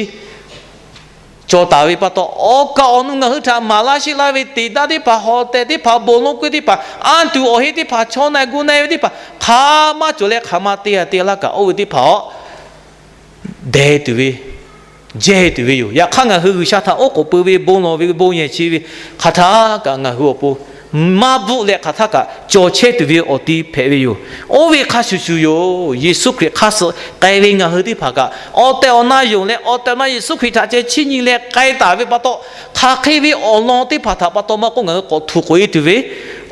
cawˬ taˍ ve pa taw, awˬ kaˍ awˬ nu ngaˬ hui htaꞈ maˍ laˇ sheˆ laˇ ve teꞈ daˇ teˇ hpaˍ, hawˬ tehˬ teˇ hpaˍ, bon lonˉ k'oˆ teˇ hpaˍ, anˇ tuˬ awˬ heˆ teˇ hpaˍ, chaw na gu na-e ve teˇ hpaˍ, hk'aˬ ma cawˬ leh hk'aˬ ma te a te laˇ kaꞈ, oˇ ve teˇ hpaˍ awˬ deh tuˬ ve, jehˇ tuˬ ve yoˬ. Yaꞈ hk'aˇ, ngaˬ hui G'uiˬsha htaꞈ oˉ k'oˍ pui ve bon lawˬ ve bon yehˬ chi ve hk'aˬ htaˇ kaꞈ ngaˬ hui awˬ pon maˇ bvuhˆ leh hk'aˬ htaˇ kaꞈ cawˬ chehˇ tuˬ ve awˬ ti hpehꞈ ve yoˬ. Oˇ ve hk'a shuˍ shuˍ yoˬ. Yeˍsuˆ Hkriꞈ hk'aˇ suh k'ai ve ngaˬ hui teˇ hpaˍ kaꞈ, awˬ tehˬ awˬ na yonˍ leh awˬ tehˬ awˬ na Yeˍsuˆ Hkriꞈ htaꞈ ceh chiˇ nyi leh k'ai taˍ ve pa taw, hk'aˬ hk'e ve awˬ lawn teˇ hpaˍ htaꞈ pa taw maˇ k'oˆ, ngaˬ hui k'awꞈ htuꞈ k'oꞈ e tuˬ ve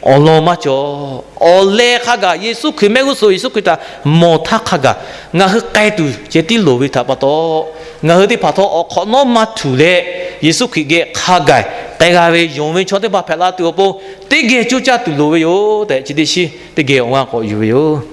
awˬ lawn maˇ cawˬ. Awˬ leh hk'a gaˬ, Yeˍsuˆ Hkriꞈ mehˆ g'uˇ suhˍ Yeˍsuˆ Hkriꞈ htaꞈ mawˬ htaˇ hk'a gaˬ ngaˬ hui k'ai tuˬ ceh tiˉ loˍ ve htaꞈ pa taw, ngaˬ hui teˇ hpaˍ htawˇ awˬ hk'awꞈ nawˉ maˇ htuꞈ leh, Yeˍsuˆ Hkriꞈ geh hk'a gaˬ k'ai g'a ve yonˍ ve chaw teˇ hpaˍ hpehꞈ la tuˬ awˬ pon, teˇ geh coˇ caˇ tuˬ loˍ ve yoˬ tehꞈ, chi teˇ shiˉ teˇ geh awˬ g'aˇ k'awꞈ yuˬ ve yoˬ.